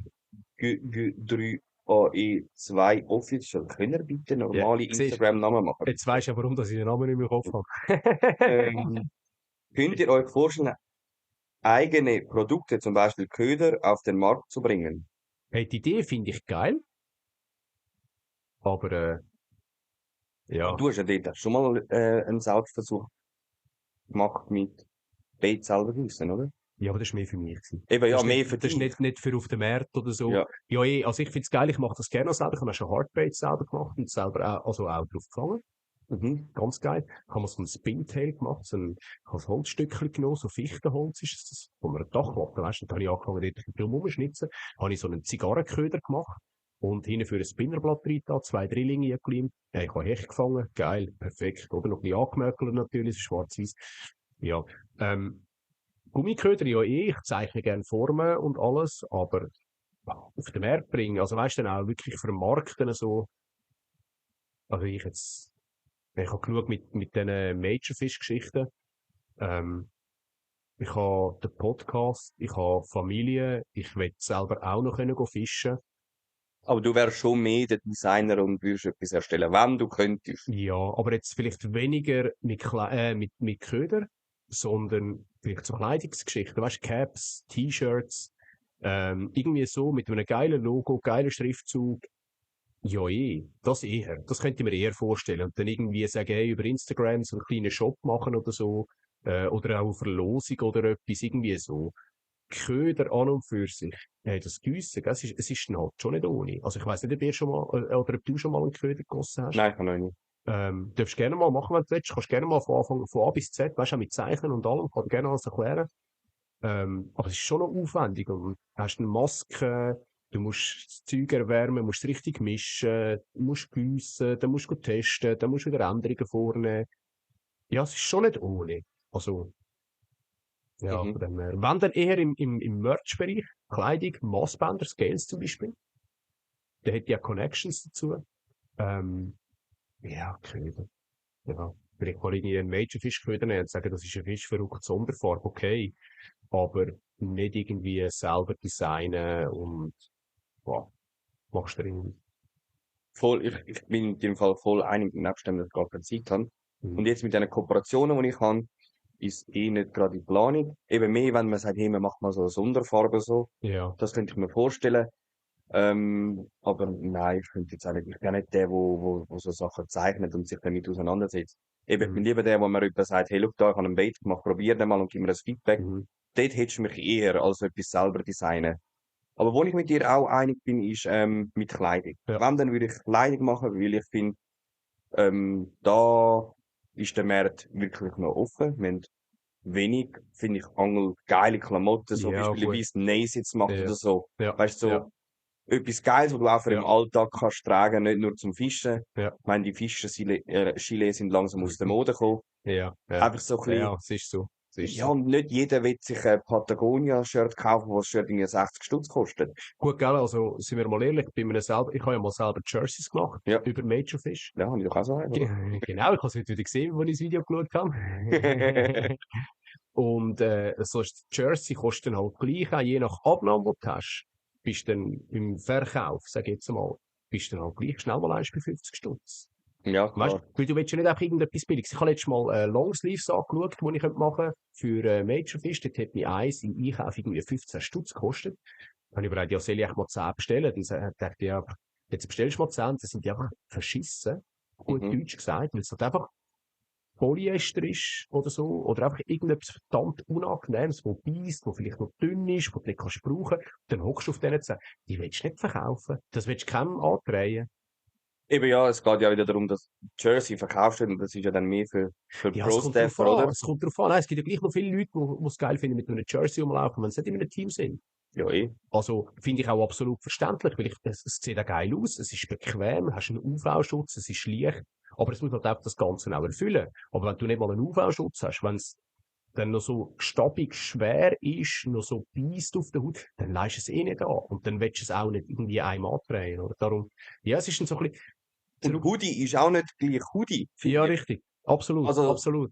G3AE2 Official. Können ihr bitte Ja, normale siehst, Instagram-Namen machen? jetzt weisst du ja, warum dass ich den Namen nicht mehr im Kopf habe. Könnt ihr euch vorstellen, eigene Produkte, zum Beispiel Köder, auf den Markt zu bringen? Hey, die Idee finde ich geil, aber ja. Du hast ja dort schon mal einen Selbstversuch gemacht mit Bait selber gießen, oder? Ja, aber das war mehr für mich gewesen. Eben, ja, Das ist mehr nicht, für das ist dich. nicht für auf den Markt oder so. Ja. Ja, also ich finde es geil, ich mache das gerne selber. Ich habe auch schon Hardbaits selber gemacht und selber auch drauf gefangen. Mhm. Ganz geil. Ich habe mal so ein Spintail gemacht, ich habe ein Holzstückchen genommen, so Fichtenholz ist das, wo man ein Dachplatte, weißt du, dann habe ich angefangen, dort ein bisschen rumzuschnitzen, habe ich so einen Zigarrenköder gemacht und hinten für ein Spinnerblatt rein da, 2 Drillinge eingeleimt. Ja, ich habe Hecht gefangen, geil, perfekt, oder? Noch ein bisschen angemäkelt natürlich, so schwarz-weiß. Ja, Gummiköder, ja ich zeichne gerne Formen und alles, aber auf den Markt bringen, also weißt du, dann auch wirklich vermarkten so, also ich habe geschaut mit diesen Major-Fish-Geschichten. Ähm, ich habe den Podcast, ich habe Familie, ich will selber auch noch können fischen. Aber du wärst schon mehr der Designer und würdest etwas erstellen, wenn du könntest. Ja, aber jetzt vielleicht weniger mit Köder, sondern vielleicht so Kleidungsgeschichten, weißt du, Caps, T-Shirts, irgendwie so mit einem geilen Logo, geilen Schriftzug. Ja, das eher. Das könnte ich mir eher vorstellen. Und dann irgendwie sagen, hey, über Instagram so einen kleinen Shop machen oder so. Oder auch eine Verlosung oder etwas, irgendwie so. Köder an und für sich. Das Giessen, gell, es ist dann halt schon nicht ohne. Also ich weiss nicht, ob ihr schon mal, oder ob du schon mal einen Köder gegossen hast. Nein, kann ich nicht. Darfst gerne mal machen, wenn du willst. Kannst gerne mal von Anfang, von A bis Z, weißt du, auch mit Zeichnen und allem, kann dir gerne alles erklären. Aber es ist schon noch aufwendig. Und du hast eine Maske, du musst das Zeug erwärmen, musst es richtig mischen, du musst giessen, dann musst du testen, dann musst du wieder Änderungen vornehmen. Ja, es ist schon nicht ohne. Also, ja, Mhm. von dem her. Wenn dann eher im Merch-Bereich, Kleidung, Maßbänder, Scales zum Beispiel, der hat ja Connections dazu. Ähm, ja, Köder. Ja. Vielleicht mal irgendwie einen Major-Fisch-Köder nehmen und sagen, das ist ein Fisch verrückt Sonderfarbe, okay. Aber nicht irgendwie selber designen und wow, machst du irgendwie. Voll, ich bin in dem Fall voll einig, nebst dem, dass ich gar keine Zeit habe. Und Mhm. jetzt mit den Kooperationen, die ich habe, ist nicht gerade in Planung. Eben mehr, wenn man sagt, hey, man macht mal so eine Sonderfarbe so. Ja. Das könnte ich mir vorstellen. Aber nein, ich könnte jetzt auch nicht, ich bin auch nicht der, wo so Sachen zeichnet und sich damit auseinandersetzt. Eben, ich bin Mhm. lieber der, wo mir jemand sagt, hey, schau da, ich habe einen Bait gemacht, probier den mal und gib mir das Feedback. Mhm. Dort hättest du mich eher als etwas selber designen. Aber wo ich mit dir auch einig bin, ist, mit Kleidung. Ja. Wenn, dann würde ich Kleidung machen, weil ich finde, da ist der Markt wirklich noch offen. Wir haben wenig, finde ich, geile Klamotten, so Ja, gut. beispielsweise Nace jetzt macht Ja. oder so. Ja. Weißt du, Ja. so etwas Geiles, was du auch für im Ja. Alltag kannst tragen, nicht nur zum Fischen. Ja. Ich meine, die Gilets sind langsam aus der Mode gekommen. Ja. Ja. Einfach so ein bisschen, Ja, es ist so. Es ist ja, so. und nicht jeder will sich ein Patagonia-Shirt kaufen, wo das Shirt irgendwie 60 Stutz kostet. Gut, gell, also, sind wir mal ehrlich, ich habe ja mal selber Jerseys gemacht, Ja, über Major Fish. ja, habe ich doch auch so einen, oder? Genau, ich habe es heute wieder gesehen, als ich das Video geschaut habe. Und so ein Jersey kostet dann halt gleich, auch je nach Abnahme, die du hast, bist dann im Verkauf, sag ich jetzt mal, bist dann halt gleich schnell mal eins bei 50 Stutz. Ja, Weißt klar. du, weil du willst ja nicht einfach irgendetwas Billiges. Ich habe letztes Mal Longsleeves angeschaut, die ich machen könnte für Major Fish. Dort hat mir eins im Einkauf irgendwie 15 Stutz gekostet. Dann habe ich überlegt, ja, soll ich echt mal 10 bestellen? Dann dachte ich, ja, jetzt bestellst du mal 10, das sind die einfach verschissen. Gut Mhm. Deutsch gesagt, weil es halt einfach Polyester ist oder so, oder einfach irgendetwas verdammt Unangenehmes, wo beißt, wo vielleicht noch dünn ist, wo du nicht kannst brauchen. Dann hockst du auf denen zu. Die willst du nicht verkaufen. Das willst du keinem andrehen. Eben ja, es geht ja wieder darum, dass Jersey verkauft wird und das ist ja dann mehr für Ja, es kommt drauf Pro-Staffer, an. oder? Es kommt drauf an. Nein, es gibt ja gleich noch viele Leute, die es geil finden, mit einem Jersey rumlaufen, wenn sie nicht in einem Team sind. Ja, eh. Also, finde ich auch absolut verständlich, weil es sieht auch geil aus, es ist bequem, hast einen UV-Schutz, es ist leicht, aber es muss halt auch das Ganze auch erfüllen. Aber wenn du nicht mal einen UV-Schutz hast, wenn es dann noch so staubig schwer ist, noch so beißt auf der Haut, dann leist du es eh nicht an. Und dann willst du es auch nicht irgendwie einmal drehen, oder? Darum, ja, es ist dann so ein bisschen Und zurück. Hoodie ist auch nicht gleich Hoodie, Ja, finde ich. richtig. Absolut, Also, absolut.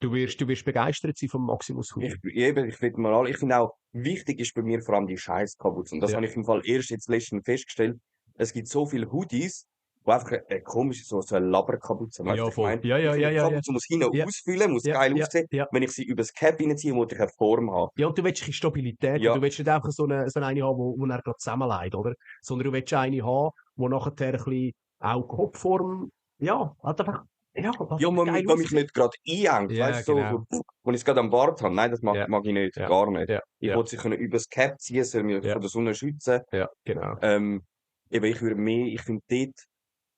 Du wirst begeistert sein vom Maximus Hoodie. Ich finde auch, wichtig ist bei mir vor allem die Scheißkapuze. Und das Ja. habe ich im Fall erst jetzt letztens festgestellt. Es gibt so viele Hoodies, wo einfach eine komische, so eine Laberkapuze. Weißt du, Ja, was ich voll. meine? Ja, Ich ja, finde, ja, die ja, ja. Kapuze muss hinten Ja. ausfüllen, muss Ja, geil ja, aussehen. ja. Wenn ich sie über das Cap reinziehe, muss ich eine Form haben. Ja, und du willst ein bisschen Stabilität Ja. haben. Du willst nicht einfach so eine haben, wo er gerade zusammenleidet, oder? Sondern du willst eine haben, wo nachher ein bisschen auch Kopfform, ja, halt einfach, ja, Ja, man geil mich aussieht. nicht gerade einhängt, Ja, weißt du, genau. wo ich es gerade am Bart habe. Nein, das mag Ja. ich nicht, Ja. gar nicht. Ja, Ich ja. wollte sie können über das Cap ziehen, soll mich Ja. von der Sonne schützen. Ja, genau. Eben, ich finde, dort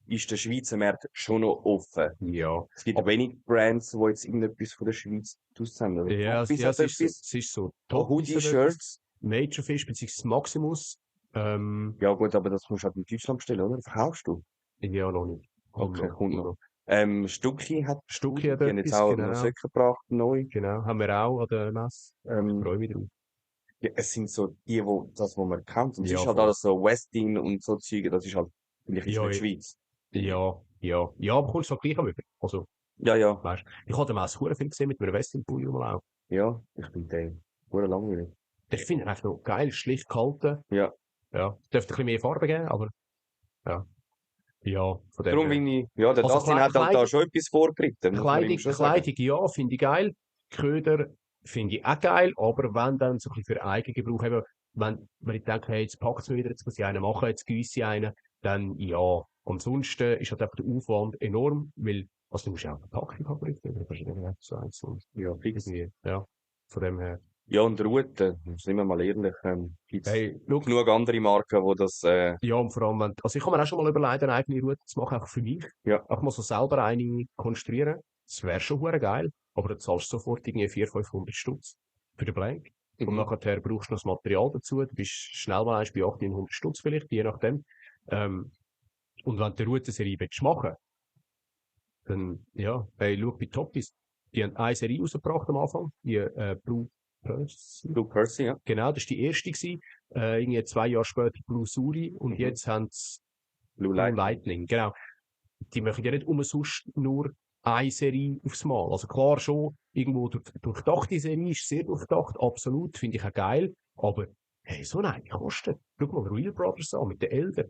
ist der Schweizer Markt schon noch offen. Ja. Es gibt Aber- wenig Brands, die jetzt irgendetwas von der Schweiz aussenden. Ja, Toppis ja, hat es etwas, ist so. Toppis hat Hoodie-Shirts. Major Fish bzw. Maximus. Ja gut, aber das musst du halt in Deutschland bestellen, oder? Verkaufst du? Ja, noch nicht. Okay, kommt noch. noch. Stucki hat Stucki hat die haben jetzt etwas, auch genau. noch Socken gebracht, neu. Genau, haben wir auch an der Messe. Freue mich drauf. Ja, es sind so die, wo man kennt. Und es Ja, ist halt voll. alles so Westin und so Züge, das ist halt, finde ich, ist Ja, nicht Schweiz. Ja, aber kommst du halt gleich am über. Also, Ja, ja, weißt ich habe den Messe viel gesehen mit einem Westin-Pulli rumlaufen. ja, ich bin der. Hure langweilig. Ich finde ihn einfach noch geil, schlicht gehalten. Ja. Ja, dürfte ein bisschen mehr Farbe geben, aber, ja. Ja, von dem Darum her. bin ich, ja, der Also Dustin hat halt da Kleidung- schon etwas vorgeritten, muss man ihm schon sagen. Kleidung, ja, finde ich geil. Köder finde ich auch geil, aber wenn dann so ein bisschen für Eigengebrauch eben, wenn ich denke, hey, jetzt packt es mir wieder, jetzt muss ich einen machen, jetzt gieße ich einen, dann ja. Ansonsten ist halt einfach der Aufwand enorm, weil, also du musst ja auch eine Packung haben, oder? Du kannst ja nicht so eins und Ja, fix. irgendwie, ja. Von dem her. Ja, und Route, sind wir mal ehrlich, gibt's Hey, schau, genug andere Marken, die das, ja, und vor allem, also ich habe mir auch schon mal überlegt, eine eigene Route zu machen, auch für mich. Ja. Auch mal so selber eine konstruieren. Das wäre schon hure geil, aber du zahlst sofort irgendwie 400-500 Stutz für den Blank. Und nachher brauchst du noch das Material dazu. Du bist schnell mal bei 800 Stutz vielleicht, je nachdem. Und wenn du die Routenserie machen willst, dann, ja, hey, schau bei Toppis. Die haben eine Serie rausgebracht am Anfang, die Blue Percy. Blue Percy, ja. Genau, das war die erste gewesen. Irgendwie 2 Jahre später Blue Suri und jetzt haben sie Blue Blue Lightning. Lightning. Genau. Die machen ja nicht umsonst nur eine Serie aufs Mal. Also klar schon, irgendwo durchdachte Serie ist sehr durchdacht, absolut, finde ich auch geil. Aber, hey, so eine kostet. Schau mal Real Brothers an, mit den Eltern.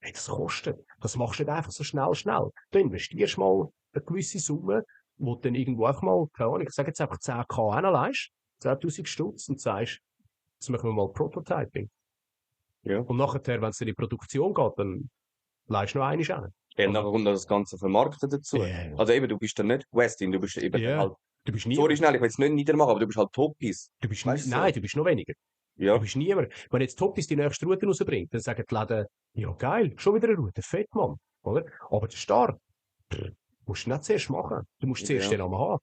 Hey, das kostet. Das machst du nicht einfach so schnell. Du investierst mal eine gewisse Summe, wo du dann irgendwo einfach mal, keine Ahnung, ich sage jetzt einfach 10.000 hinleihst, 10.000 Stutz und sagst, jetzt machen wir mal Prototyping. Ja. Und nachher, wenn es in die Produktion geht, dann leihst du noch eine hin. Ja, nachher kommt noch das ganze Vermarkten dazu. Ja. Also eben, du bist dann nicht Westin, du bist eben Ja. halt, Du bist nie. sorry schnell, ich will es nicht niedermachen, aber du bist halt Toppis. Du bist Weißt du nein, so? du bist noch weniger. Ja. Du bist niemand. Wenn jetzt Toppis die nächste Route rausbringt, dann sagen die Läden, ja geil, schon wieder eine Route, fett, Mann. Oder? Aber der Start, musst du nicht zuerst machen. Du musst zuerst Ja. den Namen haben.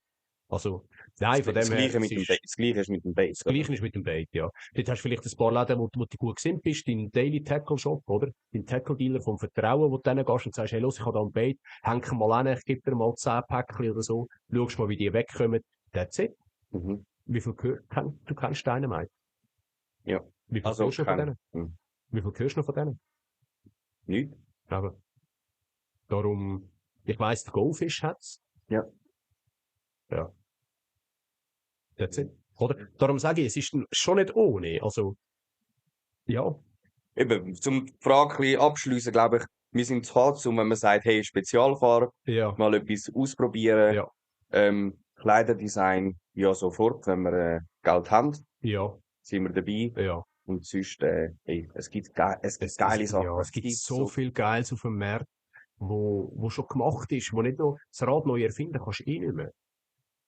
Also, nein, von dem Das her. Gleiche mit dem ist- Bait. Das Gleiche ist mit dem Bait. Das Gleiche ist mit dem Bait, ja. Dort hast du vielleicht ein paar Läden, wo du gut gesinnt bist, dein Daily Tackle Shop, oder? Dein Tackle Dealer vom Vertrauen, wo du dann gehst und sagst, hey, los, ich habe da ein Bait, häng mal an, ich gebe dir mal 10 Päckchen oder so, schaust mal, wie die wegkommen. That's it. Mhm. Wie viel du kennst Dynamite? Ja. Wie viel Also, hörst du von denen? Hm. Wie viel hörst du noch von denen? Nicht? Aber darum, ich weiss, der Goldfish hat's. Ja. Ja. That's it. Oder? Darum sage ich, es ist schon nicht ohne. Also, ja. Eben, zum die Frage ein bisschen abschliessen, glaube ich, wir sind zu hart, wenn man sagt, hey, Spezialfahrer, Ja. mal etwas ausprobieren. Ja. Kleiderdesign, ja, sofort, wenn wir Geld haben, Ja. sind wir dabei. Ja. Und sonst, hey, es gibt geile Sachen. Ja, es gibt so viel Geiles auf dem Markt, wo schon gemacht ist, wo nicht noch das Rad neu erfinden kannst, du eh nicht mehr.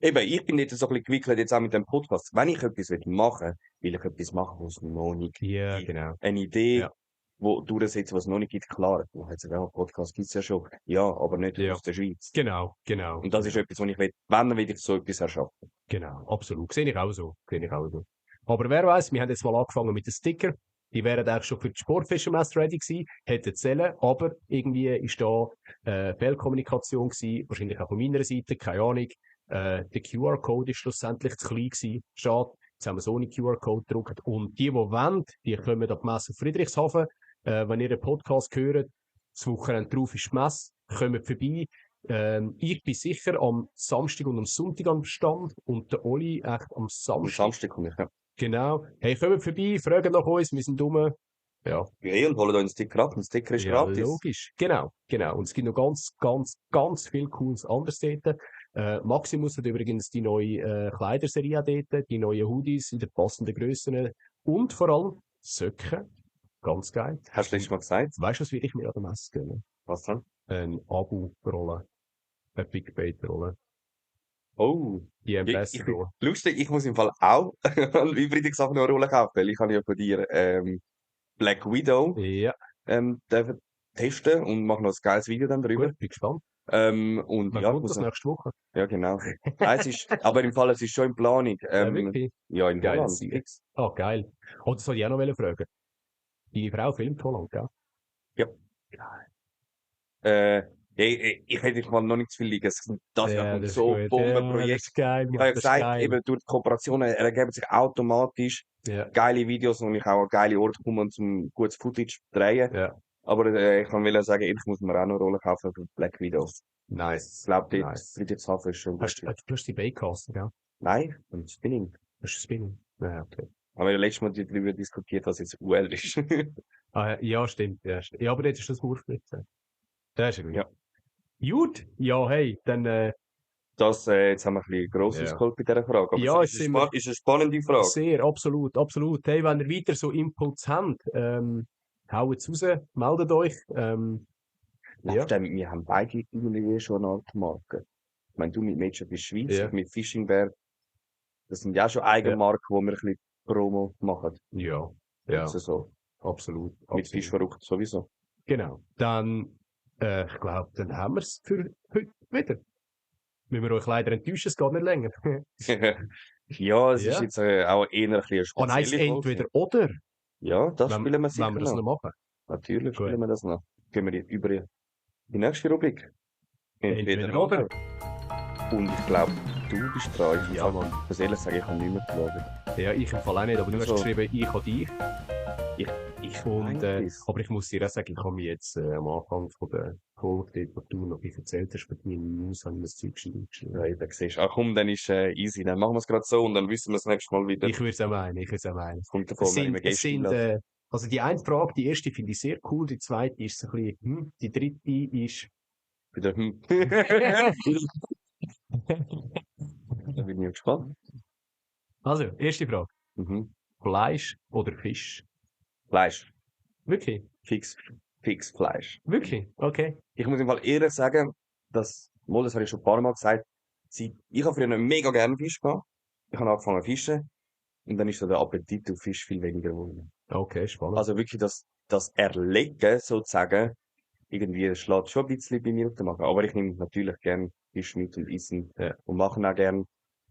Eben, ich bin jetzt so ein bisschen gewickelt, jetzt auch mit dem Podcast. Wenn ich etwas machen will ich etwas machen, was noch nicht Ja, gibt. genau. Eine Idee, Ja. wo durchsetzen, was es noch nicht gibt. Klar, jetzt einen Podcast gibt's ja schon. Ja, aber nicht Ja. aus der Schweiz. Genau. Und das ist etwas, was ich will. Wenn, dann will ich so etwas erschaffen. Genau, absolut. Sehe ich auch so. Aber wer weiß, wir haben jetzt mal angefangen mit den Sticker. Die wären eigentlich schon für die Sportfischermesse ready gewesen, hätten zählen, aber irgendwie ist da Fehlkommunikation gewesen, wahrscheinlich auch von meiner Seite, keine Ahnung. Der QR-Code ist schlussendlich zu klein gewesen. Schade. Jetzt haben wir so einen QR-Code gedruckt. Und die wollen, die kommen ab die Messe auf Friedrichshafen. Wenn ihr einen Podcast hört, das Wochenende drauf ist die Messe, kommt vorbei. Ich bin sicher am Samstag und am Sonntag am Stand und der Oli echt am Am Samstag. Samstag komme ich, ja. Genau. Hey, kommt vorbei, fragen nach uns, wir sind dumm. Ja. Ja, und holen euch einen Sticker ab. Ein Sticker ist Ja, gratis. logisch. Genau. Und es gibt noch ganz viel cooles anderes dort. Maximus hat übrigens die neue Kleiderserie auch dort, die neuen Hoodies in den passenden Grössen und vor allem Socken. Ganz geil. Hast du letztes Mal gesagt? Weißt du, was will ich mir an der Messe gönnen? Was denn? Eine Abu-Rolle. Eine Big Bait-Rolle. Oh. Die Ambassador-Rolle. Lustig, ich muss im Fall auch an Übrigens eine Rolle kaufen, weil ich habe ja von dir Black Widow Ja, dürfen testen und mache noch ein geiles Video dann darüber. gut, bin gespannt. Und Wann ja, ich kommt muss das noch, nächste Woche? ja genau. Nein, aber im Fall, es ist schon in Planung. Ja, wirklich? Ja, in Geil, Holland. das ist- Fix. Ah, geil. Oh, das wollte ich auch noch fragen. Deine Frau filmt Holland, gell? Ja. Ich hätte mal noch nicht zu viel liegen. Das Jahr Ja, kommt das ist so gut. Ja, das Bombenprojekt. ist geil, Ich Mann. habe ja Das ist gesagt, geil. eben durch die Kooperationen ergeben sich automatisch Ja, geile Videos und ich auch an geile Orte komme, um zum gutes Footage zu drehen. ja. Aber ich kann will sagen, ich muss mir auch noch Rollen kaufen für Black Widow. Ich Nice. glaube, dort Nice. Friedrichshafen ist schon gut. Du hast die Bakecaster, gell? Nein, und Spinning. Hast du Spinning? Ja, okay. Haben wir ja letztes Mal darüber diskutiert, was jetzt UL ist. Ah, ja, stimmt. Ja, stimmt. Ja, aber jetzt ist das Wurfblitz. Das ist ja gut. Ja. Gut. Ja, hey, dann, Jetzt haben wir ein bisschen gross Ja. ausgeholt bei dieser Frage. Aber Ja, es jetzt sind wir- ist eine spannende Frage. sehr, absolut, absolut. Hey, wenn ihr weiter so Inputs habt, haut's raus, meldet euch. Ja. Nebst dem, wir haben beide irgendwie schon eine Art Marke. Ich meine, du mit Mädchen bis Schweiz, Ja. ich mit Fishing Bear. Das sind ja auch schon Eigenmarken, wo wir ein bisschen Promo machen. Ja, ja, Also so. absolut. Mit absolut. Fisch verrückt sowieso. Genau. Dann, ich glaube, dann haben wir es für heute wieder. Müssen wir euch leider enttäuschen, es geht nicht länger. Ja, es ist Ja. jetzt auch eher ein bisschen Oh eine nein, spezielle entweder Folge. oder. Ja, das spielen wir sicher Wenn wir das noch. noch machen. Natürlich Gut. spielen wir das noch. Gehen wir über die nächste Rubrik. Entweder oder. Und ich glaube, du bist dran. Ich Ja, muss Mann. ehrlich sagen, ich habe nicht mehr geschaut. Ja, ich im Fall auch nicht, aber du hast So. geschrieben, ich habe dich. Ich Und, weiß. aber ich muss dir auch sagen, ich habe mich jetzt am Anfang von der Folge, dort, wo du noch ein erzählt hast, von deinen News, habe ich mir das Zeug geschrieben. Ja, eben, siehst du. Ach komm, dann ist easy. Dann machen wir es gerade so und dann wissen wir das nächste Mal wieder. Ich würde es auch meinen. Kommt davon, Es wenn wir sind, Gäste einladen. also die eine Frage, die erste finde ich sehr cool, die zweite ist so ein bisschen, die dritte ist, Wieder, Da bin ich gespannt. also, erste Frage, Mhm. Fleisch oder Fisch? Fleisch. Wirklich? Fix Fleisch. Wirklich? Okay. Ich muss im Fall ehrlich sagen, das habe ich schon ein paar Mal gesagt, ich habe früher mega gerne Fisch gehabt. Ich habe angefangen zu fischen und dann ist so der Appetit auf Fisch viel weniger geworden. Okay, spannend. Also wirklich das Erlegen sozusagen, irgendwie schlägt schon ein bisschen bei mir auf den Magen. Aber ich nehme natürlich gern Fisch mit und essen und machen auch gern.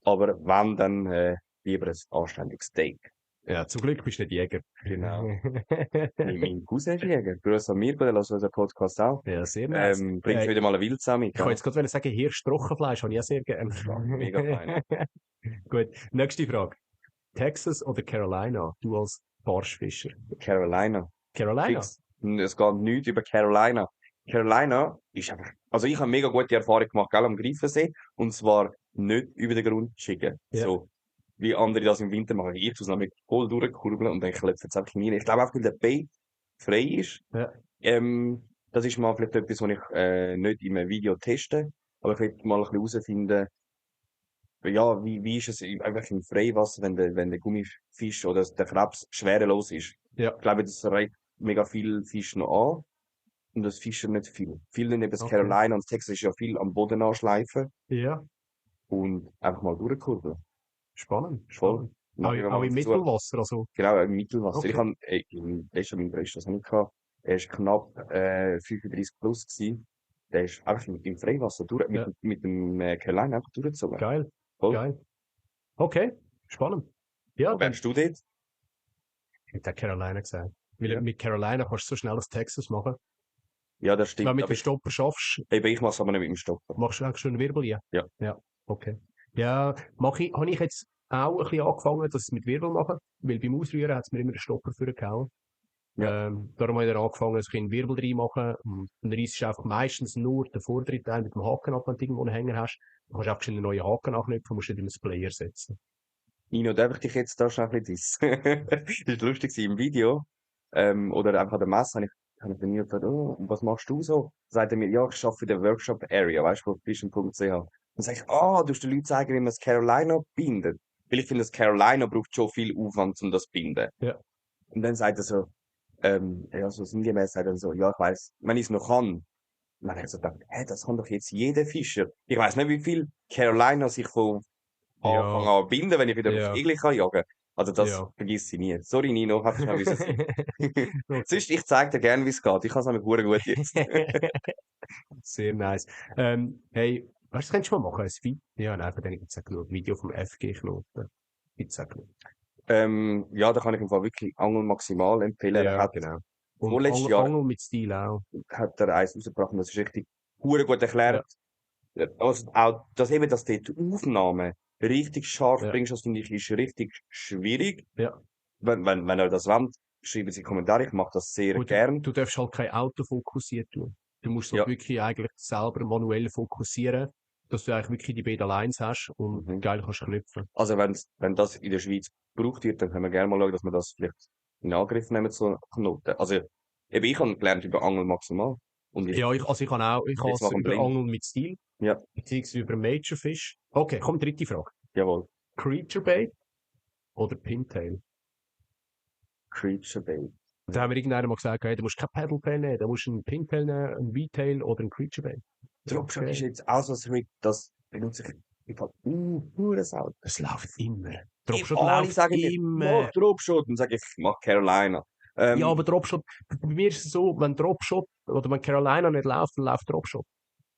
Aber wenn, dann lieber ein anständiges Steak. Ja, zum Glück bist du nicht Jäger. Genau. Mein Cousin ist Jäger. Grüß an mir, der lässt unseren Podcast auch. Ja, sehr nice. Bringt wieder mal ein Wild zusammen. Ich wollte jetzt gerade sagen, Hirsch-Trockenfleisch habe ich auch sehr gerne. Mega fein. Gut, nächste Frage. Texas oder Carolina? Du als Barschfischer. Carolina. Carolina? Fix. Es geht nichts über Carolina. Carolina ist einfach, also ich habe mega gute Erfahrung gemacht, gell, am Greifensee. Und zwar nicht über den Grund schicken. Ja. So, wie andere das im Winter machen. Ich tue es nämlich voll durchkurbeln und dann klopft es einfach rein. Ich glaube auch, weil der Bait frei ist. Ja. Das ist mal vielleicht etwas, was ich nicht in einem Video teste. Aber ich will mal ein bisschen herausfinden, ja, wie ist es einfach im Freiwasser, wenn der Gummifisch oder der Krebs schwerelos ist. Ja. Ich glaube, das reicht mega viel Fisch noch an. Und das Fischen nicht viel. Viele nehmen das Okay. Carolina und das Texas ist ja viel am Boden anschleifen Ja. und einfach mal durchkurbeln. Spannend. Voll. Auch, auch im Mittelwasser, also. Genau, im Mittelwasser. Okay. Ich habe, im letzten Winter ist das nicht gehabt. Er ist knapp 35 plus gewesen. Der ist einfach im Freiwasser durch, Ja. mit dem Carolina einfach durchgezogen. Geil. Voll. Geil. Okay. Spannend. Ja, Wo dann wärst du dort? hätte ich Carolina gesagt. Weil Ja. mit Carolina kannst du so schnell das Texas machen. Ja, das Wenn stimmt. du mit Aber dem Stopper schaffst, ich mache es aber nicht mit dem Stopper. machst du eigentlich schon einen Wirbel, ja? Ja. Ja, okay. Ja, habe ich jetzt auch ein bisschen angefangen, das mit Wirbel machen, weil beim Ausrühren hat es mir immer einen Stopper vorgehauen. Ja. Darum habe ich dann angefangen, ein bisschen Wirbel reinmachen. Und dann reissest du einfach meistens nur den vorderen Teil mit dem Haken ab, wenn du irgendwo einen Hänger hast. Dann kannst du einfach einen neuen Haken anknüpfen, musst du in den Player setzen. Nino, darf ich dich jetzt da schon ein bisschen dissen? Das war lustig im Video. Oder einfach an der Messe habe ich den Nino gefragt, oh, und was machst du so? Dann sagt er mir, ja, ich arbeite in der Workshop Area, weißt du, von fischen.ch. Dann sage ich, du musst den Leuten zeigen, wie man das Carolina bindet. Weil ich finde, das Carolina braucht schon viel Aufwand, um das zu binden. Ja. Und dann sagt er so, ja, so sinngemäß sagt er so, ja, ich weiss, wenn ich es noch kann. Und dann habe ich so gedacht, das kann doch jetzt jeder Fischer. Ich weiss nicht, wie viel Carolina sich von Anfang Ja, an binden, wenn ich wieder auf ja, Igel kann jagen. Also das ja. vergiss ich nie. Sorry Nino, hab ich schnell wissen sein. Okay. Sonst, ich zeig dir gerne, wie es geht. Ich kann es nämlich verdammt gut jetzt. Sehr nice. Hey, was könntest du mal machen? Ein Video? Ja, nein, von denen gibt's auch genug. Video vom FG-Knoten. Gibt's auch genug. Ja, da kann ich im Fall wirklich Angel Maximal empfehlen. Er Ja, hat genau. Und vorletztes Jahr Angel mit Stil auch. hat er eins rausgebracht und das ist richtig verdammt gut Ja, erklärt. Also auch, dass eben, dass du die Aufnahme richtig scharf ja, bringst, das finde ich, ist richtig schwierig. ja. Wenn ihr das wollt, schreibt sie Kommentare. Ich mache das sehr Und gern. du darfst halt kein Auto fokussiert tun. Du musst halt Ja. wirklich eigentlich selber manuell fokussieren, dass du eigentlich wirklich die beiden Lines hast und Mhm. geil kannst knüpfen. Also wenn das in der Schweiz gebraucht wird, dann können wir gerne mal schauen, dass wir das vielleicht in Angriff nehmen, so Knoten. Also eben, ich habe gelernt über Angel Maximal. Und Ja, ich habe jetzt es machen über Blink. Angeln mit Stil, Ja, beziehungsweise über Majorfish. Okay, komm, dritte Frage. jawohl. Creature Bait oder Pintail? Creature Bait. Da haben wir irgendwann mal gesagt, hey, du musst kein Paddle-Tail nehmen, du musst einen Pintail nehmen, einen V-Tail oder einen Creature Bait. Dropshot Okay. ist jetzt auch so ein Rig, das benutze ich im Fall nur Sau. Es läuft immer. Dropshot Alle läuft sagen mir, immer. mach Dropshot. Dann sage ich mach Carolina. Ja, aber Dropshot, bei mir ist es so, wenn Dropshot oder wenn Carolina nicht läuft, dann läuft Dropshot.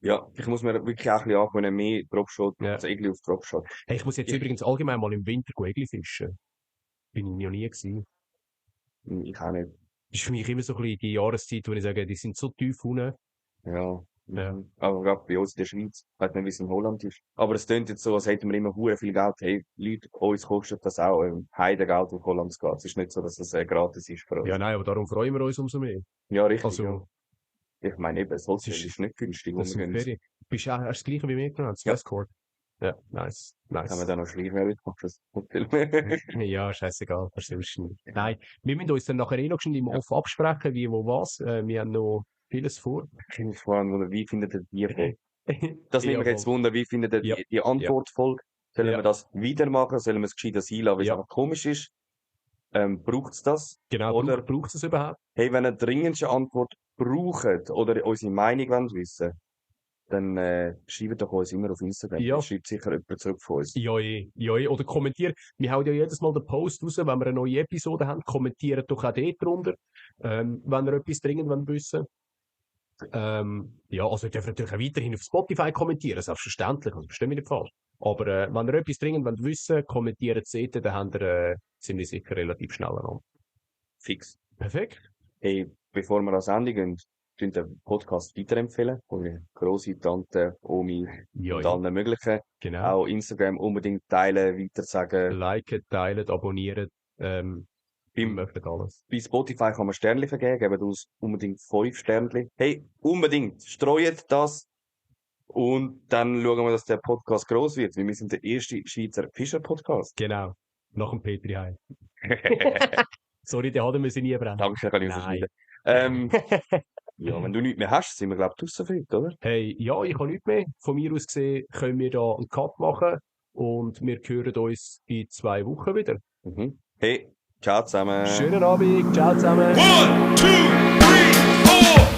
Ja, ich muss mir wirklich auch ein bisschen angewöhnen, mehr Dropshot, Ja. also irgendwie auf Dropshot. Hey, ich muss jetzt Ich- übrigens allgemein mal im Winter Egli fischen. Bin ich noch nie gewesen. Ich auch nicht. Das ist für mich immer so ein bisschen die Jahreszeit, wo ich sage, die sind so tief unten. Ja. Ja. Aber gerade bei uns in der Schweiz, ich weiß nicht, wie es in Holland ist. Aber es klingt jetzt so, als hätten wir immer hure viel Geld. Hey, Leute, uns kostet das auch Heidegeld auf Holland zu gehen. Es ist nicht so, dass es gratis ist für uns. Ja, nein, aber darum freuen wir uns umso mehr. Ja, richtig. Also, Ja. Ich meine eben, das Hotel ist- ist nicht günstig, wo das wir sind gehen. Ferien. Bist du auch das Gleiche wie mir genannt? Das Ja. Westcourt? Ja, nice. Haben wir Nice. da noch Schleichwerbung gemacht für das Hotel? Ja, scheißegal, verstehst du nicht. Nein, wir müssen uns dann nachher noch schon im Off absprechen, wie, wo, was. Wir haben noch vieles vor. Ich finde vor allem wundern, wie findet ihr die Folge? Das nimmt Ja, mich jetzt voll. wunder, wie findet ihr Ja. die Antwortfolge? Sollen Ja. wir das wieder machen? Sollen wir es gescheiter sein lassen, weil es Ja. einfach komisch ist? Braucht es das? Genau, Oder- braucht es überhaupt? Hey, wenn ihr dringend eine Antwort braucht oder unsere Meinung wollt wissen, dann schreibt doch uns immer auf Instagram. Ja. Da schreibt sicher jemand zurück von uns. Ja, oder kommentiert. Wir hauen ja jedes Mal den Post raus, wenn wir eine neue Episode haben. Kommentiert doch auch dort drunter, wenn ihr etwas dringend wissen wollt. Ja, also ihr dürft natürlich auch weiterhin auf Spotify kommentieren, selbstverständlich, also bestimmt nicht falsch. Aber wenn ihr etwas dringend wissen wollt, kommentiert es dort, dann habt ihr ziemlich sicher relativ schnell an. Fix. Perfekt. Hey, bevor wir ans Ende gehen, könnt ihr den Podcast weiterempfehlen. Eure grosse Tante, Omi Ja, und ja, allen möglichen. genau. Auch Instagram unbedingt teilen, weitersagen. Liken, teilen, abonnieren, Beim- möchtet alles. Bei Spotify kann man Sternchen vergeben, gebt uns unbedingt 5 Sternchen. Hey, unbedingt, streut das. Und dann schauen wir, dass der Podcast gross wird, weil wir sind der erste Schweizer Fischer-Podcast. Genau. Nach dem Petri Heim. Sorry, den hatten wir sie nie brennen. Danke, kann ich Nein. rausschneiden. Ja, wenn du nichts mehr hast, sind wir, glaube ich, draussen für heute, oder? Hey, ja, ich habe nichts mehr. Von mir aus gesehen können wir da einen Cut machen und wir hören uns in 2 Wochen wieder. Mhm. Hey, ciao zusammen. Schönen Abend, ciao zusammen. 1, 2, 3, 4.